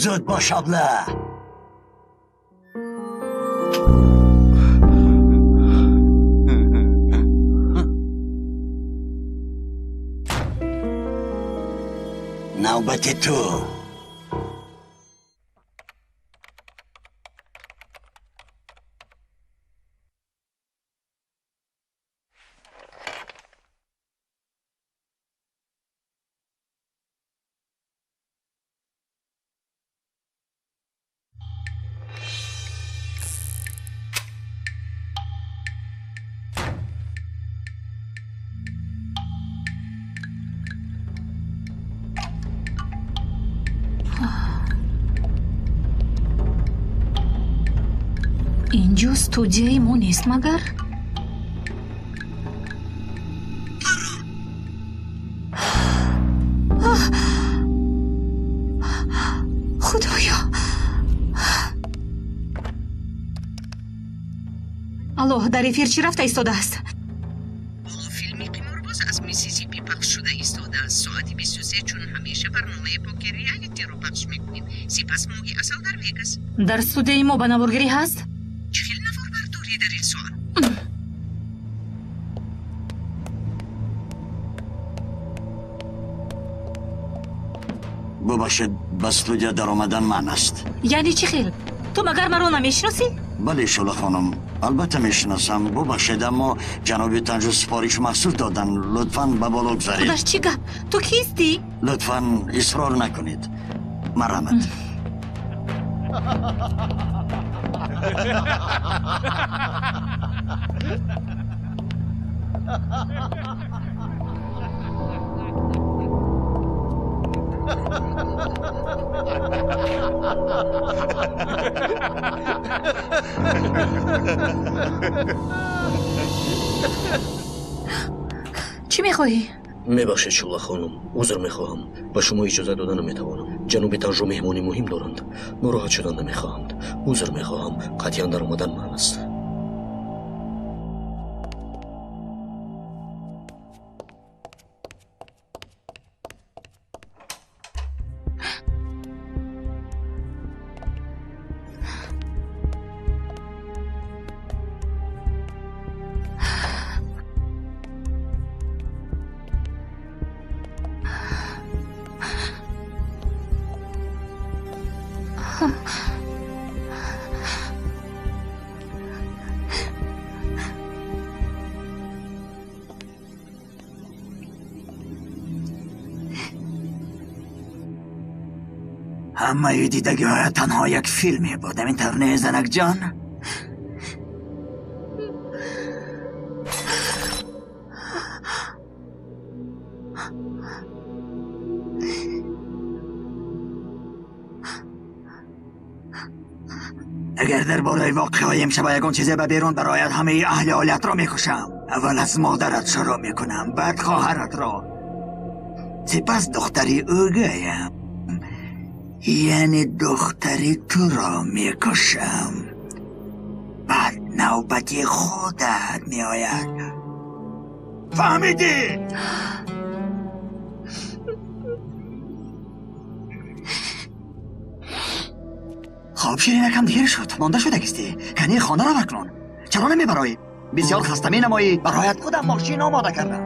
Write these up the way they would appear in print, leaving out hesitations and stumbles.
Зуд бош, абла. Навбати ту. Инҷо студияи мо нест магар? Худоё! Алло, дар эфир чӣ рафта истодааст? Ҳоло филми қиморбоз аз Миссисипи пахш шуда истодааст. Соати 23 чун ҳамеша барномаи покер реалитиро пахш мекунем. Сипас моҳи асал дар Вегас. Дар студияи мо ба наворгирӣ ҳаст? Чӣ хел наворбардорӣ дар ин соат? Бубахшед, ба студия даромадан манъ аст. Яъне чӣ хел? Ту магар маро намешиносӣ? Бале, Шӯла хонум, албатта мешиносам. Бубахшед, аммо ҷаноби Танҷу супориш махсус додан. Лутфан ба боло гузаред. Худаш, чӣ гап? Ту кистӣ? Лутфан исрор накунед. Марҳамат. Чӣ мехоҳӣ? Мебахшед, Шӯла хонум, узр мехоҳам. Ба шумо иҷоза дода наметавонам. Ҷаноби Танжо меҳмони муҳим доранд. Нороҳат шудан намехоҳанд. Узр мехоҳам, қатъиян даромадан манъ аст. Ҳамаи дидагиҳоя танҳо як филме буд. Ҳамин тавр не, занакҷон? Агар дар бораи воқеаҳои имшаба ягон чизе ба берун барояд, ҳамаи аҳли оилатро мекушам. Аввал аз модарат шурӯъ мекунам, баъд хоҳаратро, сипас духтари ӯгаям, яъне духтари туро мекушам. Баъд навбати худат меояд. Фаҳмидӣ? Хоб, ширинакам, дер шуд. Монда шудагистӣ. Кани хонаро варкунон. Чаро намебароӣ? Бисёр хаста менамоӣ. Бароят худам мошин омода кардам.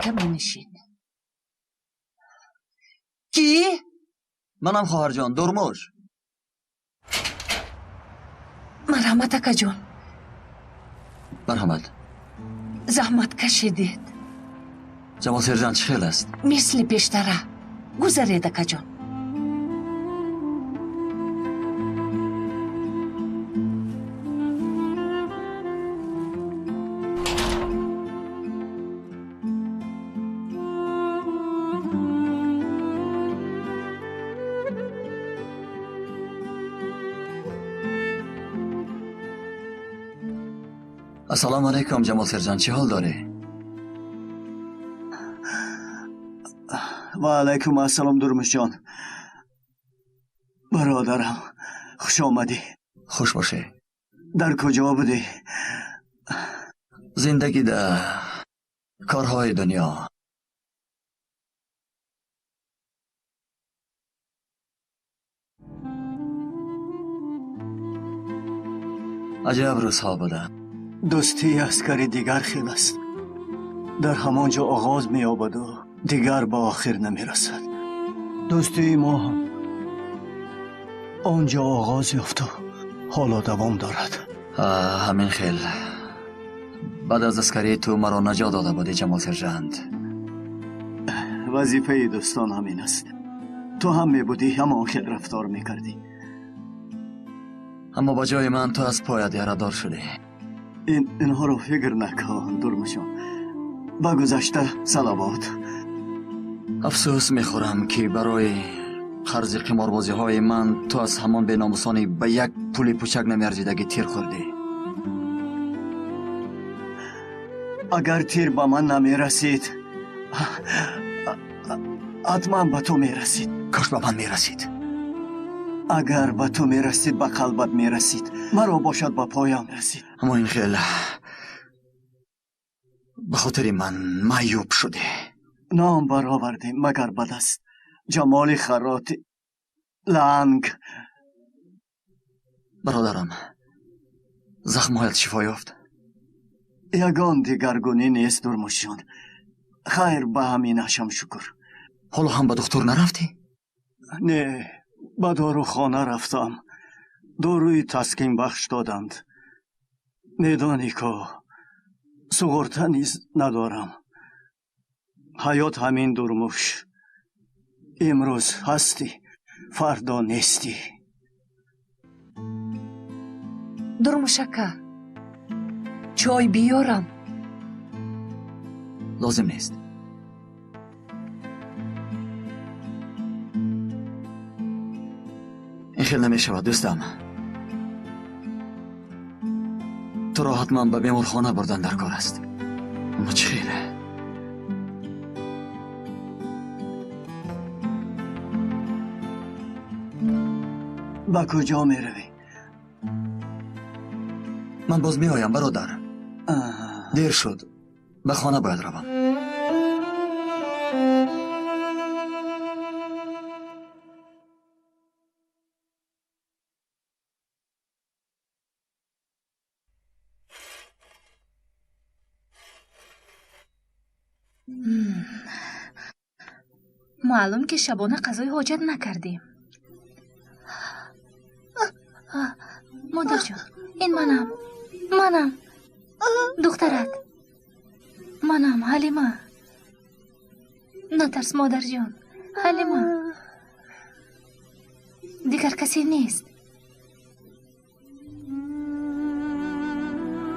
Каме нишин. Кӣ? Манам хоҳарҷон, Дурмуш. Марҳамат, акаҷон. Марҳамат. Заҳмат кашидед. Ҷамол сержант чӣ хел аст? Мисли пештара. Гузаред, акаҷон. Ассалому алайкум, Ҷамол сержант, чӣ ҳол дорӣ? Ва алайкум ассалом, Дурмушҷон. Бародарам, хуш омадӣ. Хуш бошӣ. Дар куҷо будӣ? Зиндагӣ да корҳои дунё. Аҷаб рӯзҳо буда. Дӯстии аскари дигар хел аст. Дар ҳамон ҷо оғоз меёбаду дигар ба охир намерасад. Дӯстии мо ҳам он ҷо оғоз ёфту ҳоло давом дорад. Ҳамин хел. Баъд аз аскарӣ ту маро наҷот дода будӣ, Ҷамол сержант. Вазифаи дӯстон ҳамин аст. Ту ҳам мебудӣ, ҳамон хел рафтор мекардӣ. Аммо ба ҷои ман ту аз поят ярадор шудӣ. Инҳоро фикр накун, Дурмушон. Ба гузашта салавот. Афсӯс мехӯрам, ки барои қарзи қиморбозиҳои ман ту аз ҳамон беномусони ба як пули пучак намеарзидагӣ тир хӯрдӣ. Агар тир ба ман намерасид, ҳатман ба ту мерасид. Кош ба ман мерасид. Агар ба ту мерасид, ба қалбат мерасид. Маро бошад ба поям расид. Аммо ин хел ба хотири ман маъюб шудӣ. Ном баровардем, магар ба даст Ҷамоли Хароти ланг. Бародарам, захмҳоят шифо ёфт? Ягон дигаргунӣ нест, Дурмушҷон. Хайр, ба ҳаминашам шукр. Ҳоло ҳам ба духтур нарафтӣ? Не, ба дорухона рафтам. Доруи таскинбахш доданд. Медонӣ ко, суғурта низ надорам. Ҳаёт ҳамин, Дурмуш. Имрӯз ҳастӣ, фардо нестӣ. Дурмушака, чой биёрам? Лозим нест. Ин хел намешавад, дӯстам. Туро ҳатман ба беморхона бурдан дар кор аст. Аммо чӣ хеле? Ба куҷо меравӣ? Ман боз меоям, бародар. Дер шуд, ба хона бояд равам. Маълум ки шабона қазои ҳоҷат накардем. Модарҷон, ин манам. Манам. Духтарат. Манам, Ҳалима. Натарс, модарҷон. Ҳалима. Дигар касе нест.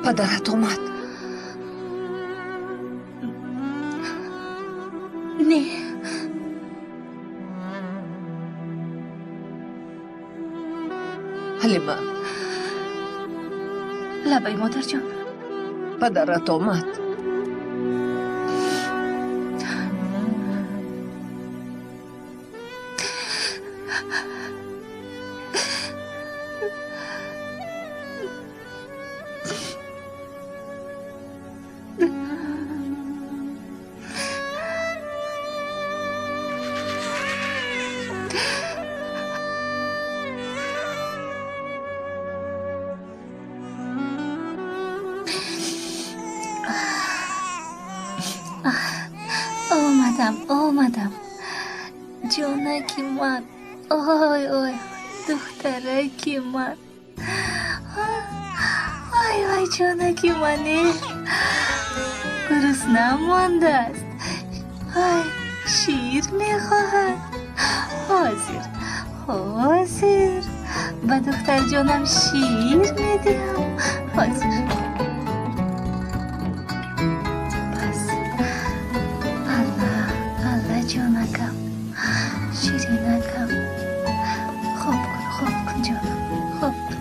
Падарат омад. Не. Ҳалима. Лабай, модарҷон. Падарат омад. Омадам, омадам. Ҷонаки ман, ой ой, духтараки ман. Ой ой, ҷонаки мане. Гурусна мондааст. Ой, шир мехоҳад. Ҳозир, ҳозир. Ба духтарҷонам шир медиҳам. Ҳозир. Бас. Алла, алла ҷонакам. Ширинакам. Хоб кун, хоб кун ҷонам. Хоб кун.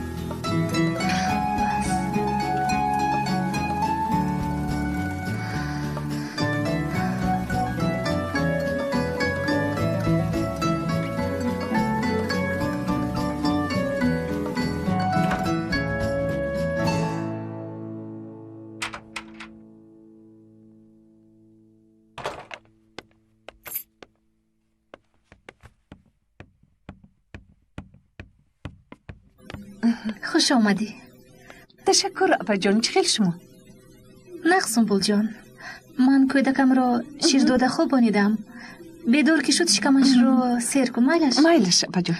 Бас. Хуш омадӣ. Ташаккур, апаҷон. Чӣ хел шумо? Нағз, Сумбулҷон. Ман кӯдакамро ширдода хобонидам. Бедор ки шуд, шикамашро сер кун, майлаш? Майлаш, апаҷон.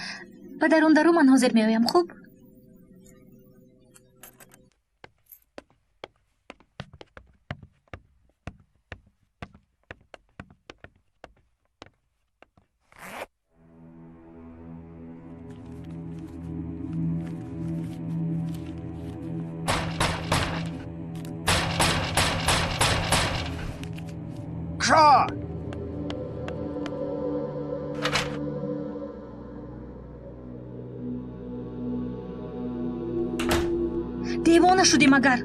Ба дарун дару, ман ҳозир меоям, хуб? Девона шудӣ магар?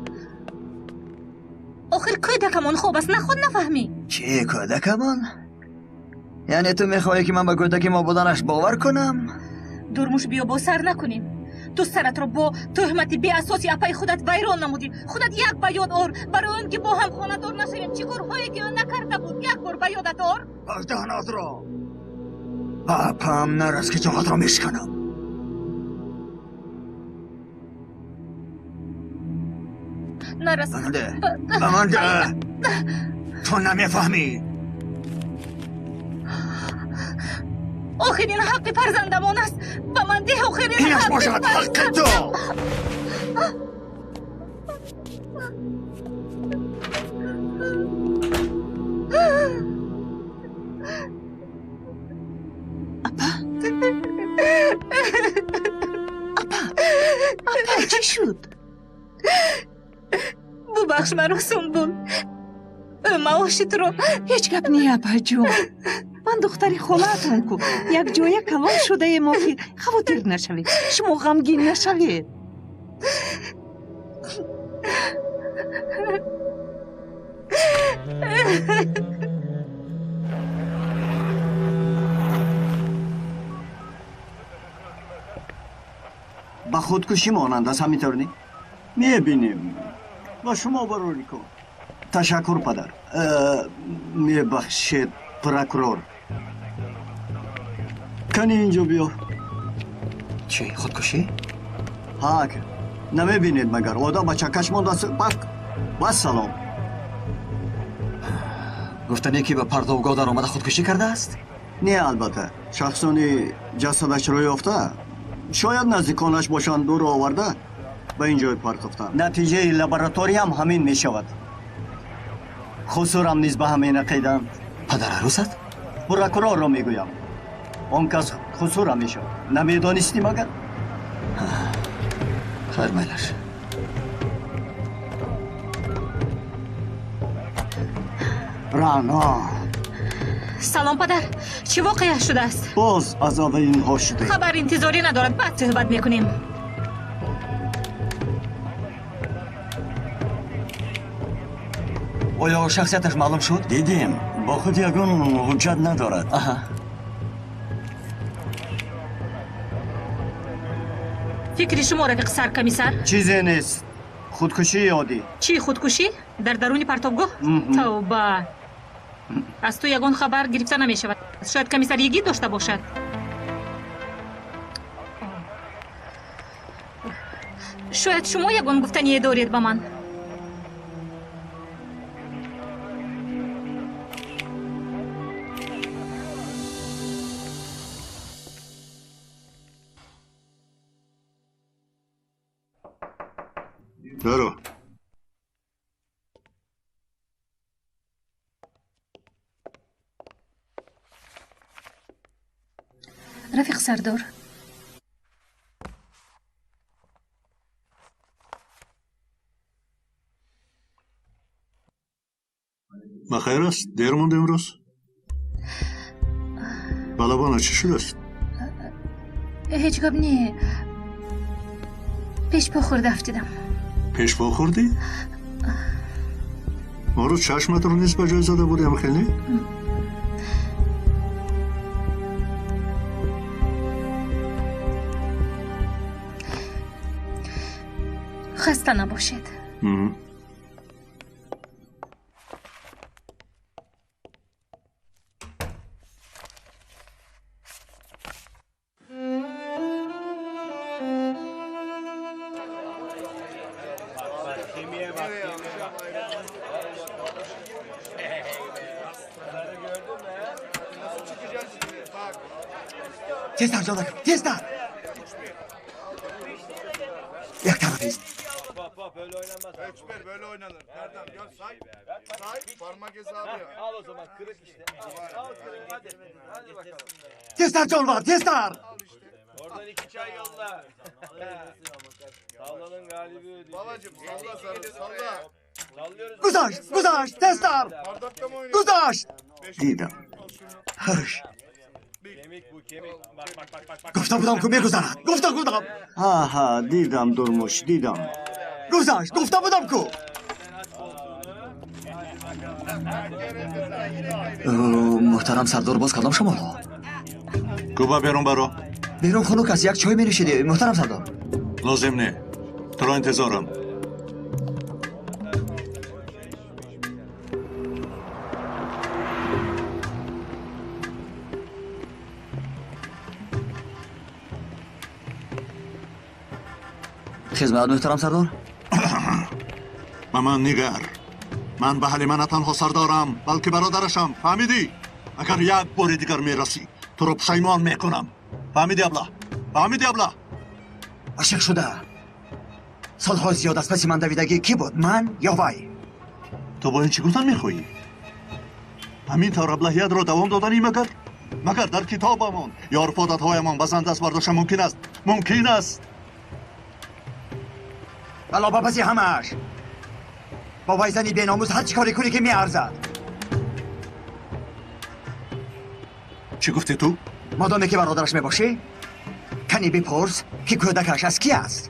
Охир кӯдакамон хоб аст, наход нафаҳмӣ? Чӣ кӯдакамон? Яъне ту мехоҳӣ ки ман ба кӯдаки мо буданаш бовар кунам? Дурмуш, биё бо сар накунем. Ту саратро бо тӯҳмати беасоси апаи худат вайрон намудӣ. Худат як ба ёд ор, барои он ки бо ҳам хонадор нашавем, чӣ корҳое ки ӯ накарда буд, як бор ба ёдат ор. Даҳнатро ба апаам нарас ки ҷоғатро мешканам. Нарас. Ба ман де, ту намефаҳмӣ. Охир ин ҳаққи фарзандамон аст. Ба ман деҳ, охир ин инаш бошад ҳаққи ту. Апа, апа, апа, чӣ шуд? Бубахш маро, Сумбул. Ӯ маоши туро. Ҳеҷ гап не, апаҷон. Ман духтари холаатон ку. Якҷоя калон шудаем охир. Хавотир нашавед. Шумо ғамгин нашавед. Ба худкушӣ монанд аст, ҳамин тавр не? Мебинем. Ба шумо барори кор. Ташаккур, падар. Мебахшед, прокурор. Кани инҷо биё. Чӣ, худкушӣ? Ҳа, ака. Намебинед магар, одам ба чакаш мондааст. Бак, вассалом. Гуфтане ки ба партовгоҳ даромада худкушӣ кардааст? Не, албатта. Шахсони ҷасадашро ёфта, шояд наздиконаш бошанд, ӯро оварда ба ин ҷой партофтанд. Натиҷаи лабораториям ҳамин мешавад. Хусурам низ ба ҳамин ақиданд. Падар арӯсат? Прокурорро мегӯям. Он кас хусурам мешавад. Намедонистӣ магар? Хайр, майлаш. Рано. Салом, падар. Чӣ воқеа шудааст? Боз аз аввалинҳо шуда. Хабар интизорӣ надорад, баъд суҳбат мекунем. Оё шахсияташ маълум шуд? Дидем, бо худ ягон ҳуҷҷат надорад. Аҳа. Фикри шумо, рафиқ саркомиссар? Чизе нест. Худкушии оддӣ. Чӣ худкушӣ? Дар даруни партовгоҳ? Тавба. Аз ту ягон хабар гирифта намешавад. Шояд комиссар Йигит дошта бошад. Шояд шумо ягон гуфтание доред ба ман. Даро. Рафиқ Сардор, ба хайр аст? Дер монд имрӯз? Балабона, чӣ шудааст? Ҳеҷ гап не, пешпо хӯрда афтидам. Пешпо хӯрдӣ? Он рӯз чашматро низ ба ҷой зада будем, хеле? Хаста набошед. Тезтар, ҷонакам, тезтар! Як тараф ист. Тезтар, ҷонвар, тезтар! Гузашт, гузашт, тезтар! Гузашт! Дидам. Ҳш. Гуфта будам, ку мегузарад. Гуфта будам. Ҳа, дидам, Дурмуш, дидам. Гузашт, гуфта будам ку. Муҳтарам Сардор, боз кардам шуморо. Куба берун баро. Берун хунук аст, як чой менӯшидӣ, муҳтарам Сардор. Лозим не. Туро интизорам. Хизмат, муҳтарам Сардор. Ба ман нигар. Ман ба Ҳалима на танҳо сардорам, балки бародарашам. Фаҳмидӣ? Агар як бори дигар мерасӣ, туро пушаймон мекунам. Фаҳмидӣ, абла? Фаҳмидӣ, абла? Ошиқ шуда. Солҳои зиёд аз паси ман давидагӣ кӣ буд, ман ё вай? Ту бо ин чӣ гуфтан мехоҳӣ? Ҳамин тавр аблаҳиятро давом доданӣ магар? Магар дар китобамон ё урфу одатҳоямон ба зан даст бардошта мумкин аст? Мумкин аст? Бало ба паси ҳамааш. Бо вай зани беномус ҳар чӣ коре кунӣ, ки меарзад. Чӣ гуфтӣ ту? Модоме ки бародараш мебошӣ, кани бипурс, ки кӯдакаш аз кӣ аст.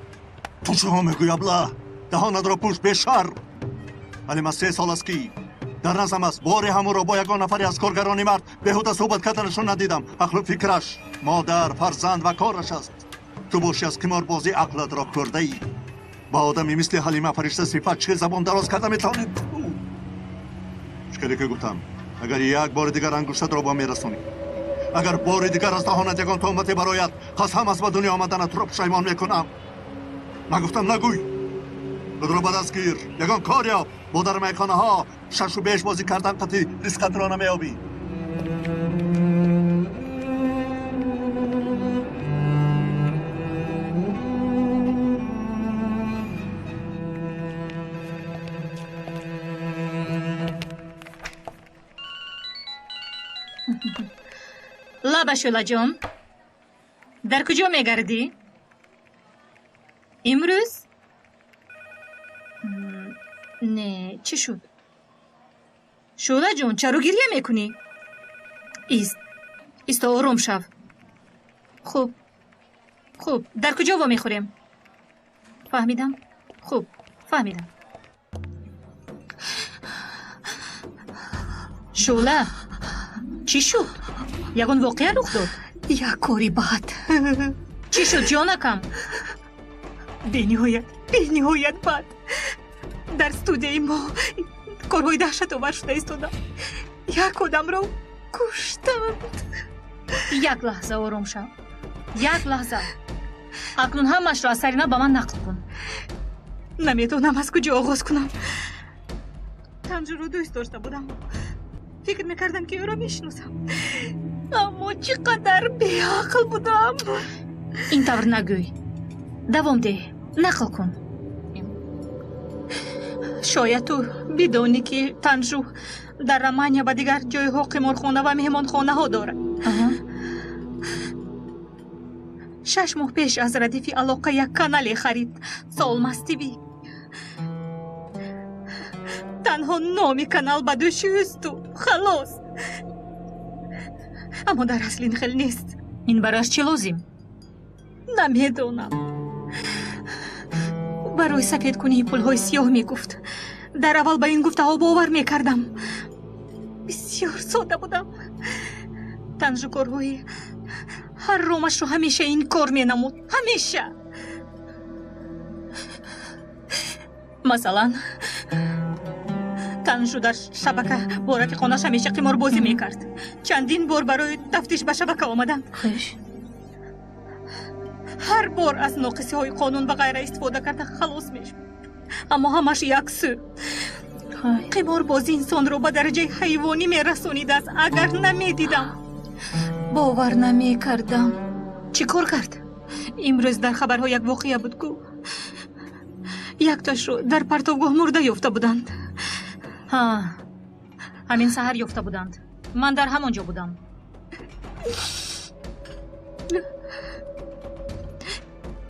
Ту чиҳо мегӯӣ, абла? Даҳонатро пӯш, бешар. Ҳалима 3 сол аст, ки дар назам аст. Боре ҳамонро бо ягон нафаре аз коргарони мард беҳуда суҳбат карданашон надидам. Ақлу фикраш модар, фарзанд ва кораш аст. Ту бошӣ, аз қиморбозӣ ақлатро кӯрдаӣ. Ба одами мисли Ҳалима фаришта сифат чӣ забон дароз карда метавонед? Шикале ки гуфтам, агар як бори дигар ангуштатро ба мерасонӣ, агар бори дигар аз даҳонат ягон туҳмате барояд, қасам аст, ба дунё омаданат туро пушаймон мекунам. Нагуфтам, нагӯй. Худро ба даст гир, ягон кор ёб. Бо дар майхонаҳо шашу беш бозӣ кардан қатъи ризқатро намеёбӣ. Лаба, Шӯлаҷон, дар куҷо мегардӣ имрӯз? Не, чӣ шуд? Шӯлаҷон, чаро гирья мекунӣ? Ист, исто, ором шав. Хуб, хуб, дар куҷо вомехӯрем? Фаҳмидам, хуб, фаҳмидам. Шӯла, чӣ шуд? Ягон воқеа рух дод? Як кори бад. Чӣ шуд, ҷонакам? Бениҳоят, бениҳоят бад. Дар студияи мо корҳои даҳшатовар шуда истода. Як одамро куштанд. Як лаҳза ором шав, як лаҳза. Акнун ҳамаашро аз сари нав ба ман нақл кун. Намедонам, аз куҷо оғоз кунам. Танҷуро дӯст дошта будам. Фикр мекардам, ки ӯро мешиносам. Аммо чӣ қадар беақл будам. Ин тавр нагӯй. Давом деҳ, нақл кун. Шояд ту бидонӣ, ки Танжу дар Романия ва дигар ҷойҳо қиморхона ва меҳмонхонаҳо дорад. 6 моҳ пеш аз радифи алоқа як канале харид, Солмаз ТВ. Танҳо номи канал ба дӯши ӯсту халос. Аммо дар асл ин хел нест. Ин барояш чӣ лозим? Намедонам. Барои сафедкунии пулҳои сиёҳ мегуфт. Дар аввал ба ин гуфтаҳо бовар мекардам. Бисёр сода будам. Танжу корҳои ҳарромашро ҳамеша инкор менамуд. Ҳамеша. Масалан, Танжу дар шабака бо рафиқонаш ҳамеша қиморбозӣ мекард. Чандин бор барои тафтиш ба шабака омаданд. Ҳар бор аз ноқисиҳои қонун ва ғайра истифода карда халос мешуд. Аммо ҳамаш як сӯ. Қиморбозӣ инсонро ба дараҷаи ҳайвонӣ мерасонидааст. Агар намедидам, бовар намекардам. Чӣ кор кард? Имрӯз дар хабарҳо як воқеа буд, ку якташро дар партовгоҳ мурда ёфта буданд. Ҳа, ҳамин саҳар ёфта буданд. Ман дар ҳамон ҷо будам.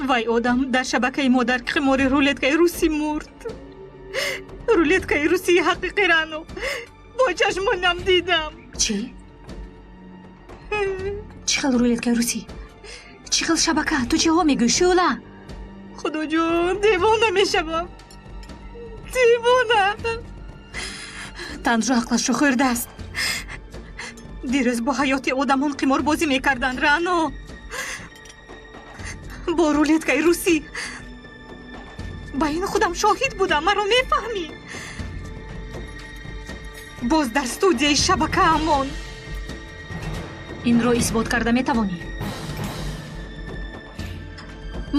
Вай одам дар шабакаи мо дар қимори рулеткаи русӣ мурд. Рулеткаи русии ҳақиқӣ, Рано. Бо чашмонам дидам. Чӣ? Чӣ хел рулеткаи русӣ? Чӣ хел шабака? Ту чиҳо мегӯӣ, Шӯъла? Худоҷон, девона мешавам. Девона. Танжу ақлашро хӯрдааст. Дирӯз бо ҳаёти одамон қиморбозӣ мекарданд, Рано. Бо рулеткаи русӣ. Ба ин худам шоҳид будам, маро мефаҳмӣ. Боз дар студияи шабакаамон. Инро исбот карда метавонӣ?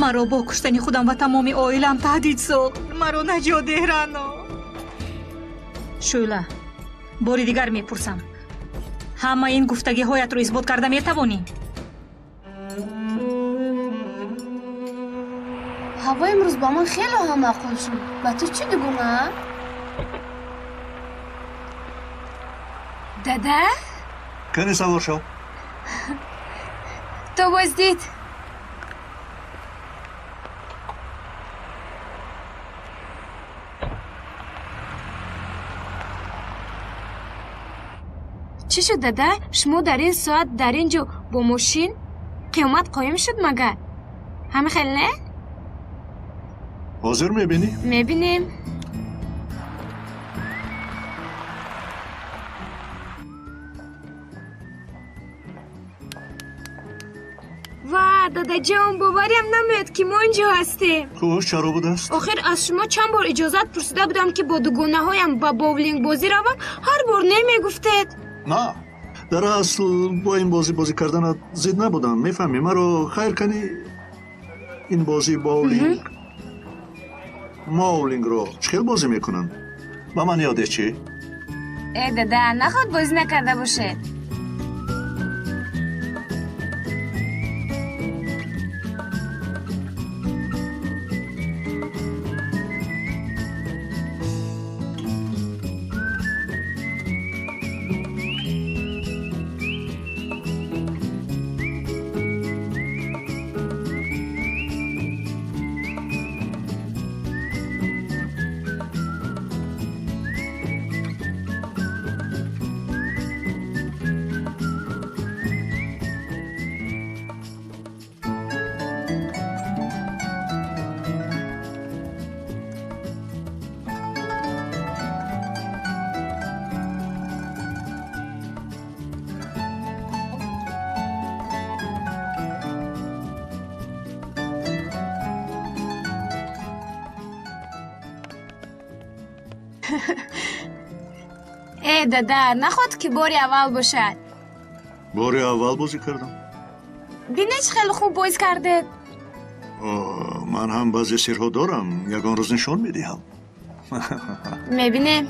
Маро бо куштани худам ва тамоми оилаам таҳдид сохт. Маро наҷот деҳ, Рано. Шӯъла, бори дигар мепурсам, ҳама ин гуфтагиҳоятро исбот карда метавонӣ? Ҳаво имрӯз ба ман хеле ҳам маъқул шуд. Ба ту чӣ дугона? Дада? Кани савор шав. То боздид. Чӣ шуд, дада? Шумо дар ин соат дар ин ҷо бо мошин? Қиёмат қоим шуд магар? Ҳами хел не? Ҳозир мебинӣ? Мебинем. Ва, дадаҷон, бовариам намеояд, ки мо ин ҷо ҳастем. Хуш, чаро будааст? Охир аз шумо чанд бор иҷозат пурсида будам, ки бо дугонаҳоям ба боулингбозӣ равам, ҳар бор не мегуфтед. На, дар асл бо ин бозӣ бозӣ карданат зид набудам. Мефаҳмӣ, маро хайр кани ин бозии боулинг моулингро чӣ хел бозӣ мекунанд? Ба ман ёде чӣ? Э, дада, наход бозӣ накарда бошед. Э, дада, наход ки бори аввал бошад. Бори аввал бозӣ кардам. Бинед, чӣ хеле хуб боз кардед. Ман ҳам баъзе сирҳо дорам, ягон рӯз нишон медиҳам. Мебинем.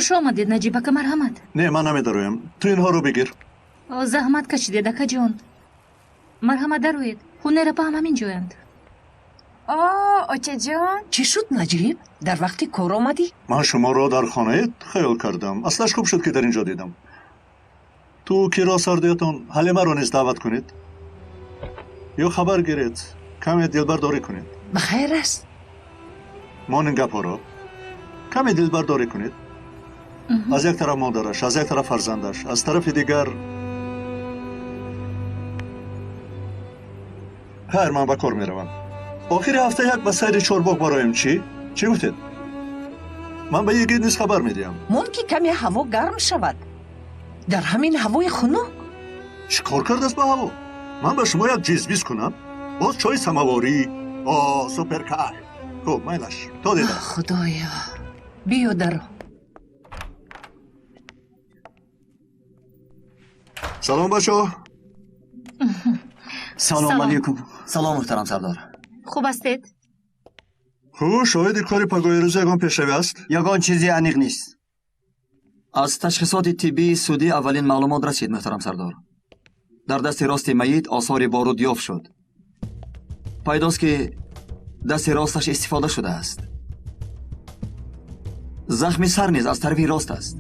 Хуш омадед, Наҷиб ака, марҳамат. Не, ман намедароям. Ту инҳоро бигир. Заҳмат кашидед, акаҷон. Марҳамат, дароед. Ҳунера па ҳам ҳамин ҷоянд. О, очаҷон. Чӣ шуд, Наҷиб? Дар вақти кор омадӣ? Ман шуморо дар хонаед хаёл кардам. Аслаш хуб шуд, ки дар ин ҷо дидам. Ту киро сардиятон Ҳалимаро низ даъват кунед. Ё хабар гиред, каме дилбардорӣ кунед. Ба хайр аст? Мон ин гапҳоро. Каме дилбардорӣ кунед. Аз як тараф модараш, аз як тараф фарзандаш, аз тарафи дигар. Хайр, ман ба кор меравам. Охири ҳафта як ба сайри чорбоғ бароем, чӣ? Чӣ гуфтед? Ман ба йигит низ хабар медиҳам. Мон ки каме ҳаво гарм шавад. Дар ҳамин ҳавои хунук. Чӣ кор кардааст ба ҳаво? Ман ба шумо як ҷизбиз кунам? Боз чойи самаворӣ. О, супер кайф. Хуб, майлаш. То дида. Худоё, биё даро. Салом, бачаҳо. Салом алейкум. Салом, муҳтарам сардор. Хуб ҳастед? Хуб, шоҳиди кори пагоҳи рӯз ягон пешравӣ аст? Ягон чизи аниқ нест. Аз ташхисоти тиббии судӣ аввалин маълумот расид, муҳтарам сардор. Дар дасти рости майит осори боруд ёфт шуд. Пайдост, ки дасти росташ истифода шудааст. Захми сар низ аз тарафи рост аст.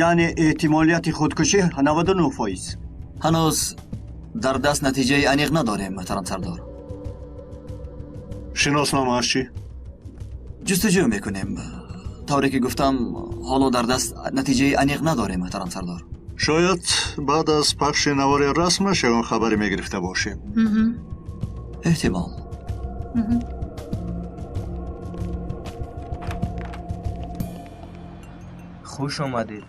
Яъне эҳтимолияти худкушӣ 99%. Ҳанӯз дар даст натиҷаи аниқ надорем, муҳтарам сардор. Шиносномааш чӣ? Ҷустуҷӯ мекунем. Тавре ки гуфтам, ҳоло дар даст натиҷаи аниқ надорем, муҳтарам сардор. Шояд баъд аз пахши навори расмаш ягон хабаре мегирифта бошем. Эҳтимол. Хуш омадед.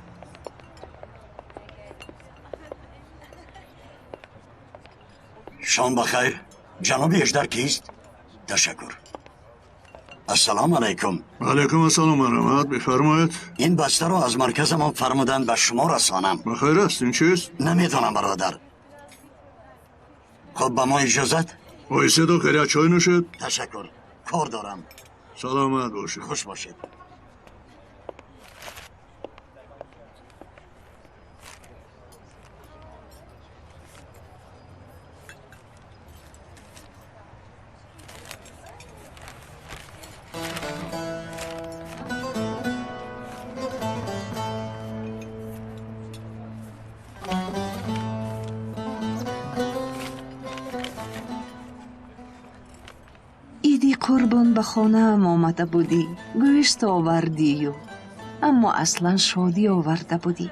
Шом бахайр. Ҷаноби Эждар кист? Ташаккур. Ассалому алайкум. Алайкум ассалом, марҳамат, бифармоед. Ин бастаро аз марказамон фармуданд ба шумо расонам. Ба хайр аст, ин чист? Намедонам, бародар. Хуб, ба мо иҷозат? Оиседо, хеле чой нӯшед? Ташаккур, кор дорам. Саломат бошед. Хуш бошед. Иди Қурбон ба хонаам омада будӣ, гӯшт овардию, аммо аслан шодӣ оварда будӣ.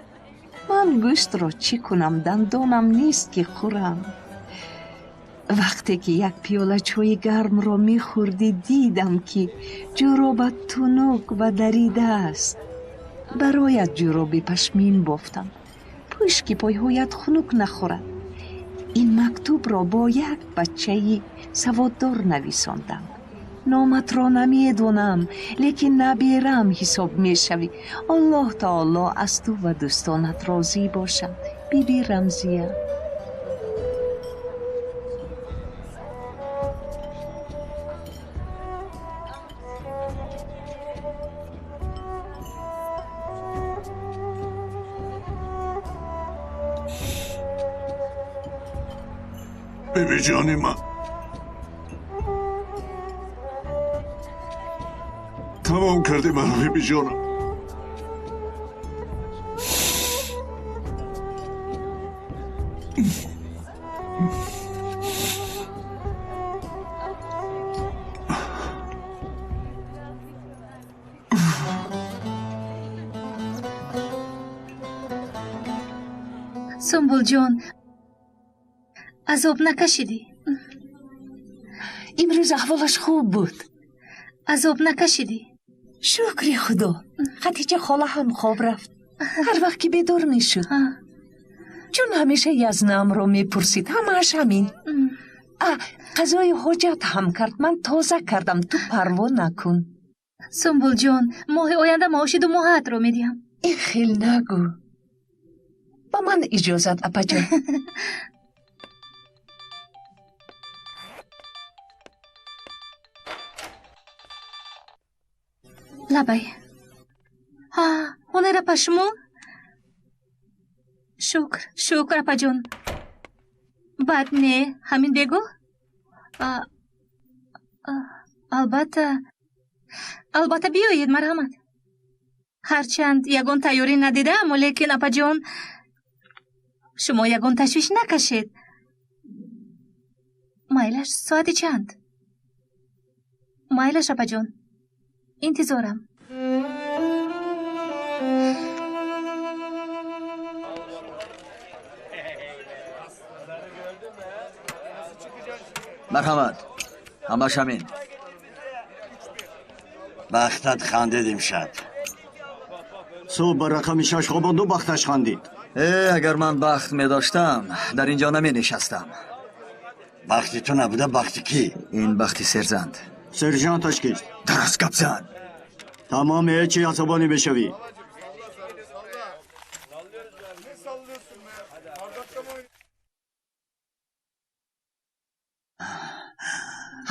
Ман гӯштро чӣ кунам, дандонам нест ки хӯрам. Вақте ки як пиёла чойи гармро мехӯрдӣ, дидам ки ҷӯробат тунук ва дарида аст. Бароят ҷӯроби пашмин бофтам, пӯш ки пойҳоят хунук нахӯрад. Ин мактубро бо як бачаи саводдор нависондам. Номатро намедонам, лекин наберам ҳисоб мешавӣ. Аллоҳ таоло аз ту ва дӯстонат розӣ бошад. Биби Рамзия. Биби ҷони ман, тамом кардӣ маро, биби ҷонам. Сумбулҷон, азоб накашидӣ? Имрӯз аҳволаш хуб буд. Азоб накашидӣ? Шукри Худо, Хатиҷа хола ҳам хоб рафт. Ҳар вақт ки бедор мешуд, чун ҳамеша язнаамро мепурсид, ҳамааш ҳамин. Қазои ҳоҷат ҳам кард, ман тоза кардам, ту парво накун. Сумбулҷон, моҳи оянда маоши ду моҳаатро медиҳам. Ин хел нагӯ. Ба ман иҷозат, апаҷон. Лабай. Ҳа, ҳунар апа, шумо? Шукр, шукр, апаҷон. Бад не, ҳамин бегоҳ? Албатта, албатта, биёед, марҳамат. Ҳарчанд ягон тайёрӣ надидааму, лекин апаҷон, шумо ягон ташвиш накашед. Майлаш, соати чанд? Майлаш, апаҷон, интизорам. Марҳамат, ҳамаш ҳамин. Бахтат хандид имшаб. Субҳ ба рақами 6 хобонду, бахташ хандид. Э, агар ман бахт медоштам, дар ин ҷо наменишастам. Бахти ту набуда, бахти кӣ? Ин бахти сержант. Сержанташ кист? Дараст гап зан. Тамом, ҳечи асабонӣ мешавӣ.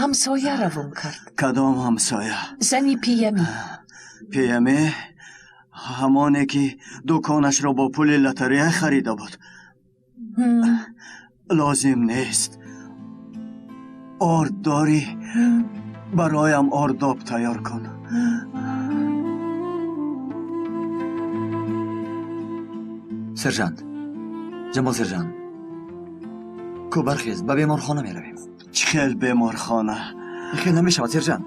Ҳамсоя равон кард. Кадом ҳамсоя? Зани Пиямӣ. Пиямӣ? Ҳамоне ки дуконашро бо пули лотарея харида буд. Лозим нест. Орд дорӣ? Бароям ордоб тайёр кун. Сержант, Ҷамол сержант, ку бархез, ба беморхона меравем. Чӣ хел беморхона? Хел намешавад, сержант.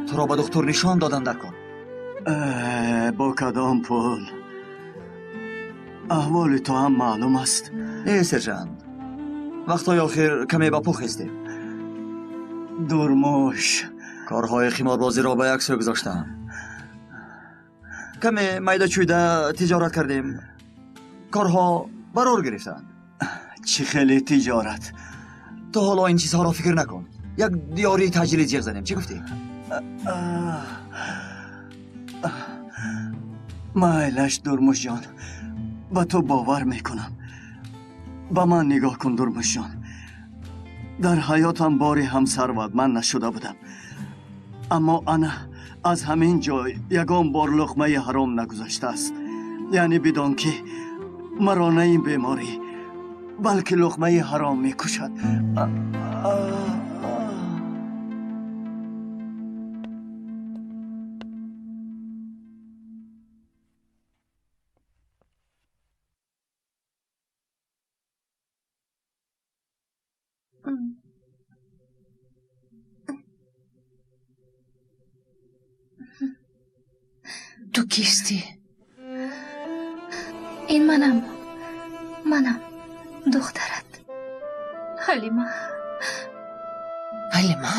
Туро ба духтур нишон додан дар кор. Бо кадом пул? Аҳволи ту ҳам маълум аст. Э, сержант, вақтҳои охир каме ба пул хестем. Дурмуш. Корҳои химорбозиро ба як сӯ гузоштам. Каме майда чӯйда тиҷорат кардем. Корҳо барор гирифтанд. Чӣ хеле тиҷорат? Ту ҳоло ин чизҳоро фикр накун. Як диёрии таъҷилӣ ҷиғ занем. Чӣ гуфтӣ? Майлаш, Дурмушҷон, ба ту бовар мекунам. Ба ман нигоҳ кун, Дурмушҷон. Дар ҳаётам бори ҳам сарватманд нашуда будам, аммо ана аз ҳамин ҷой ягон бор луқмаи ҳаром нагузаштааст. Яъне бидон, ки маро на ин беморӣ, балки луқмаи ҳаром мекушад. Ту кистӣ? Ин манам, манам, духтарат Ҳалима. Ҳалима?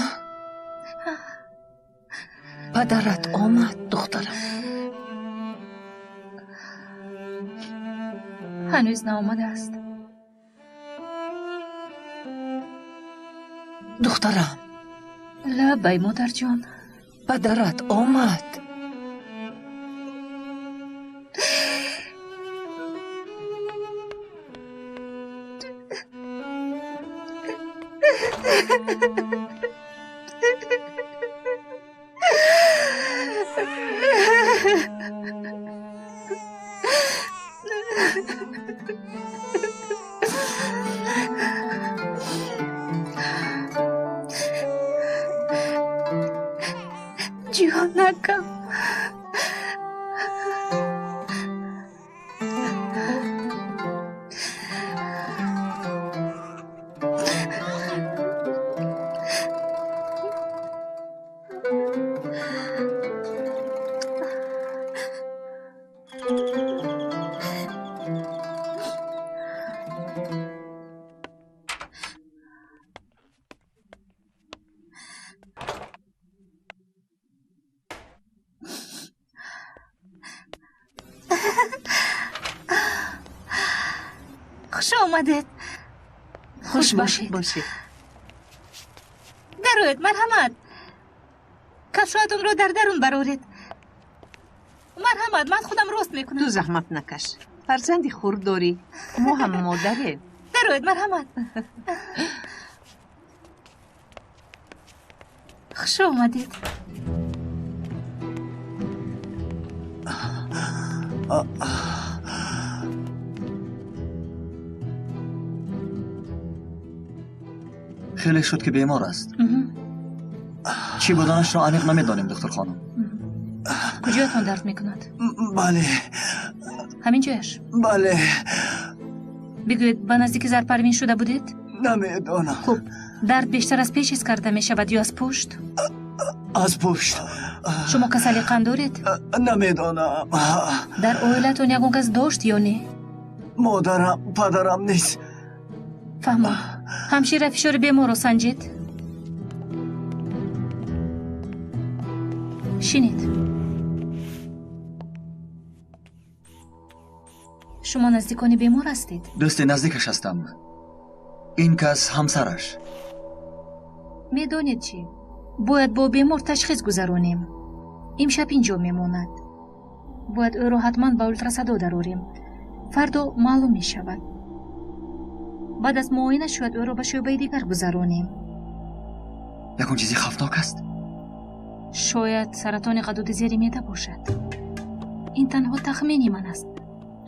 Падарат омад, духтарам? Ҳанӯз наомадааст. Духтарам. Лабай, модарҷон. Падарат омад? Ҷонакам. Хуш омадед. Хуш бошед. Дароед, марҳамат. Кафшоятонро дар дарун бароред. Марҳамат, ман худам рост мекунам. Ту заҳмат накаш. Фарзанди хурд дорӣ. Мо ҳам модарем. Дароед, марҳамат. Хуш омадед. Хеле шуд ки бемор аст. Чӣ буданашро аниқ намедонем, духтур хонум. Куҷоятон дард мекунад? Бале. Ҳамин ҷояш? Бале. Бигӯед, ба наздики Зарпарвин шуда будед? Намедонам. Хуб, дард бештар аз пеш ҳис карда мешавад ё аз пушт? Аз пушт. Шумо касали қанд доред? Намедонам. Дар оилатон ягон кас дошт ё не? Модарам, падарам нест. Фаҳмам. Ҳамшира фишори беморро санҷед. Шинед. Шумо наздикони бемор ҳастед? Дӯсти наздикаш ҳастам. Ин кас ҳамсараш. Медонед чӣ? Бояд бо бемор ташхис гузаронем. Имшаб инҷо мемонад. Бояд ӯро ҳатман ба ултрасадо дарорем. Фардо маълум мешавад. Баъд аз муоина шояд ӯро ба шӯъбаи дигар гузаронем. Ягон чизи хавфнок аст? Шояд саратони ғадуди зери меъда бошад. Ин танҳо тахмини ман аст.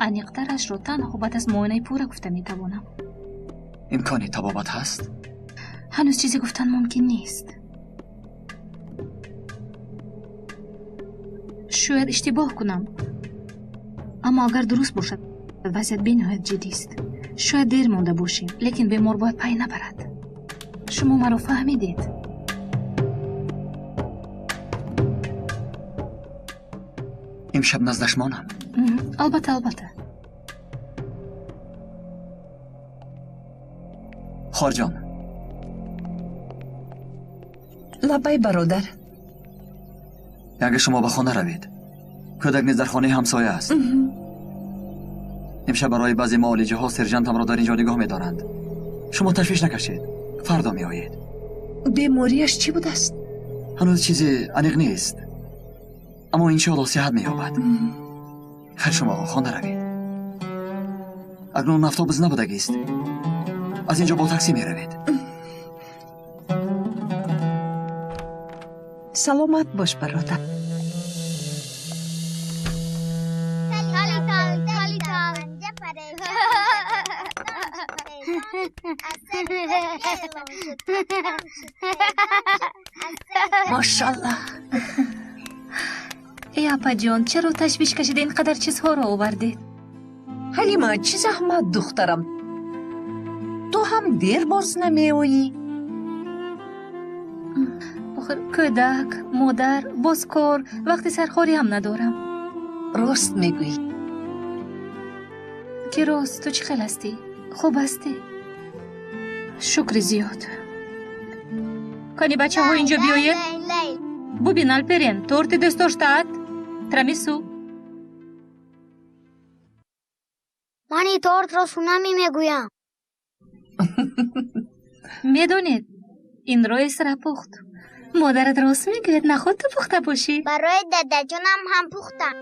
Аниқтарашро танҳо баъд аз муоинаи пурра гуфта метавонам. Имкони табобат ҳаст? Ҳанӯз чизе гуфтан мумкин нест. Шояд иштибоҳ кунам, аммо агар дуруст бошад, вазъият бениҳоят ҷиддист. Шояд дер монда бошем, лекин бемор бояд пай набарад. Шумо маро фаҳмидед? Имшаб наздаш монам? Албатта, албатта. Хорҷон. Лаббай, бародар. Агар шумо ба хона равед, кӯдак низ дар хонаи ҳамсоя аст. Имшаб барои баъзе муолиҷаҳо сержантамро дар ин ҷо нигоҳ медоранд. Шумо ташвиш накашед, фардо меоед. Бемориаш чӣ будааст? Ҳанӯз чизе аниқ нест, аммо иншоалло сиҳат меёбад. Хайр, шумо хона равед. Акнун автобус набудагист. Аз ин ҷо бо таксӣ меравед. Саломат бош, бародар. Мошаллоҳ. Эй апаҷон, чаро ташвиш кашида ин қадар чизҳоро овардед? Ҳалима, чӣ заҳмат, духтарам? Ту ҳам дер боз намеоӣ. Охир кӯдак, модар, боз кор, вақти сархорӣ ҳам надорам. Рост мегӯӣ. Ки рост, ту чӣ хел ҳастӣ? Хуб ҳастӣ? Шукри зиёд. Кани бачаҳо инҷо биёед. Бубин, Алперен, торти дӯстдоштаат. Тирамису. Ман ин тортро сунами мегӯям. Медонед, инро Эсра пухт. Модарат рост мегӯяд, наход ту пухта бошӣ? Барои дадаҷонам ҳам пухтам.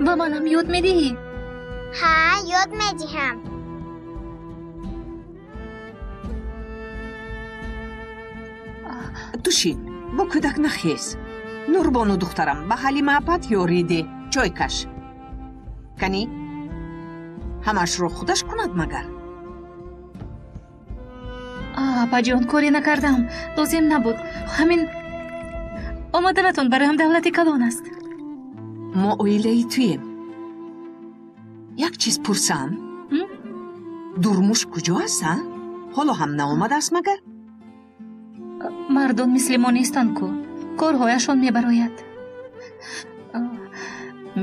Ба манам ёд медиҳӣ? Ҳа, ёд медиҳам. Ту шин, бо кӯдак нахез. Нурбону духтарам, ба Ҳалима апат ёрӣ деҳ, чой каш. Кани? Ҳамашро худаш кунад магар? Апаҷон, коре накардам. Лозим набуд. Ҳамин омаданатон бароям давлати калон аст. Мо оилаи туем. Як чиз пурсам? Дурмуш куҷо аст, а? Ҳоло ҳам наомадааст магар? Мардон мисли мо нестанд ку. Корҳояшон мебарояд.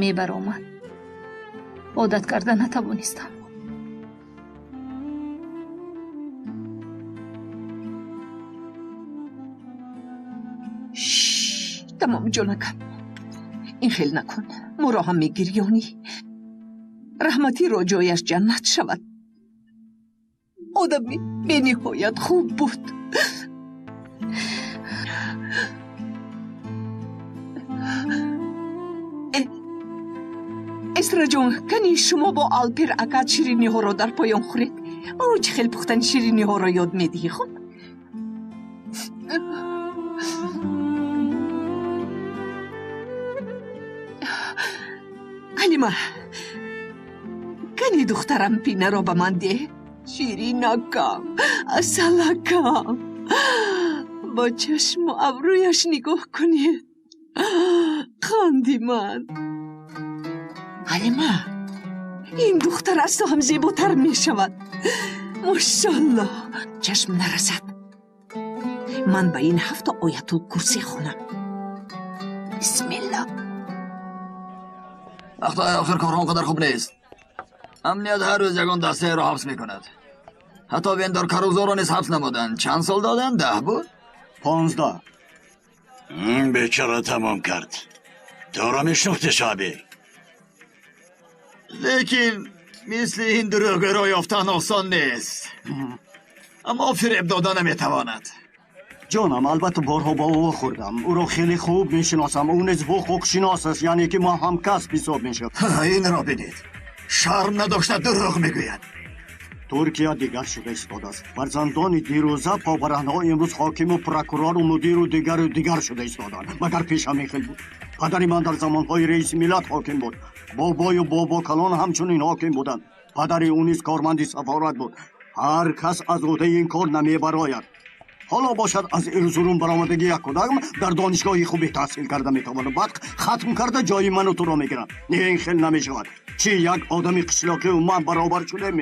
Мебаромад. Одат карда натавонистам. Тамом, ҷонакам. Ин хел накун. Моро ҳам мегирёнӣ. Раҳматиро ҷояш ҷаннат шавад. Одами бениҳоят хуб буд. Эсраҷон, кани шумо бо Алпир акат шириниҳоро дар поён хӯред. Ба ӯ чӣ хел пухтани шириниҳоро ёд медиҳӣ, хуб? Ҳалима, кани духтарам пинаро ба ман деҳ. Ширинакам, асалакам, бо чашму абрӯяш нигоҳ кунед. Қанди ман. Ҳалима, ин духтар аз ту ҳам зеботар мешавад. Мошаллоҳ, чашм нарасад. Ман ба ин ҳафта оятул курсӣ хонам. Бисмиллоҳ. Вақтҳои охир корҳо он қадар хуб нест. Амният ҳар рӯз ягон дастаеро ҳабс мекунад. Ҳатто Вендор Карузоро низ ҳабс намуданд. Чанд сол доданд? 10 буд? 15. Бечора тамом кард. Туро мешинохтӣ, шаби? Лекин мисли ин дурӯғгӯро ёфтан осон нест. Аммо фиреб дода наметавонад. Ҷонам, албатта борҳо бо ӯ хӯрдам. Ӯро хеле хуб мешиносам. Ӯ низ ҳуқуқшинос аст, яъне ки мо ҳамкасб ҳисоб мешавад. Инро бинед. Шарм надошта дурӯғ мегӯяд. Туркия дигар шуда истодааст. Фарзандони дирӯза побараҳнаҳо имрӯз ҳокиму прокурору мудиру дигару дигар шуда истоданд. Магар пеш ҳамин хел буд? Падари ман дар замонҳои раиси миллат ҳоким буд. Бобою бобокалон ҳамчунин ҳоким буданд. Падари ӯ низ корманди сафорат буд. Ҳар кас аз ӯҳдаи ин кор намебарояд. Ҳоло бошад аз Эрзурум баромадагӣ як кӯдак дар донишгоҳи хубе таҳсил карда метавонад. Баъд хатм карда ҷои ману туро мегиранд. Не, ин хел намешавад. Чӣ як одами қишлоқию ман баробар шудем?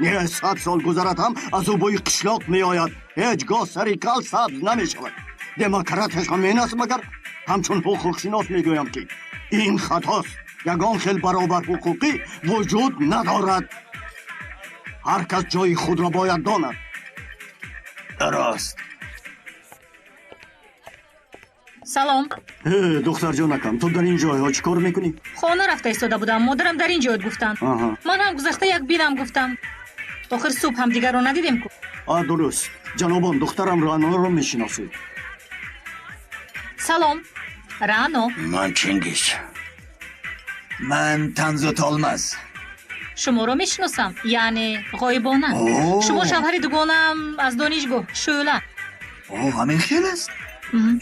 Не, 100 сол гузарад ҳам аз ӯ бӯи қишлоқ меояд. Ҳеҷ гоҳ сари кал сабз намешавад. Демократияш ҳам ин аст магар? Ҳамчун ҳуқуқшинос мегӯям ки ин хатост. Ягон хел баробарҳуқуқӣ вуҷуд надорад. Ҳар кас ҷои худро бояд донад. Рост. Салом. Духтарҷонакам, ту дар ин ҷойҳо чӣ кор мекунӣ? Хона рафта истода будам. Модарам дар ин ҷойот гуфтанд. Ман ҳам гузашта як бинам гуфтам. Охир субҳ ҳамдигарро надидем ку. Дуруст. Ҷанобон, духтарам Раъноро мешиносед. Салом, Раъно. Ман Чингиз. Ман Танзу Толмаз. Шуморо мешиносам, яъне ғоибона. Шумо шавҳари дугонаам аз донишгоҳ, Шӯъла. Ҳамин хел аст?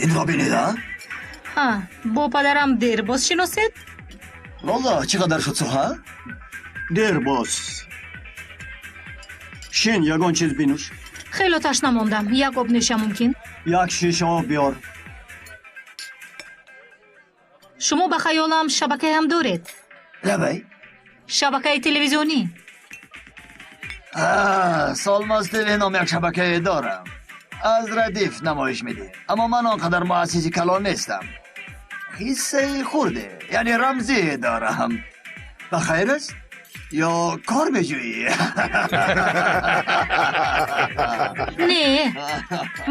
Инро бинед, а? Ҳа, бо падарам дербоз шиносед? Валлоҳ, чӣ қадар шуд суҳа? Дербоз. Шин, ягон чиз бинӯш. Хело ташна мондам. Як об нӯшам мумкин? Як шиша об биёр. Шумо ба хаёлам шабакае ҳам доред? Лабай. Шабакаи телевизионӣ. Солмоз ТВ ном як шабакае дорам. Аз радиф намоиш медиҳем. Аммо ман он қадар муассиси калон нестам. Ҳиссаи хурде, яъне рамзӣ дорам. Ба хайр аст? Ё кор меҷӯӣ? Не,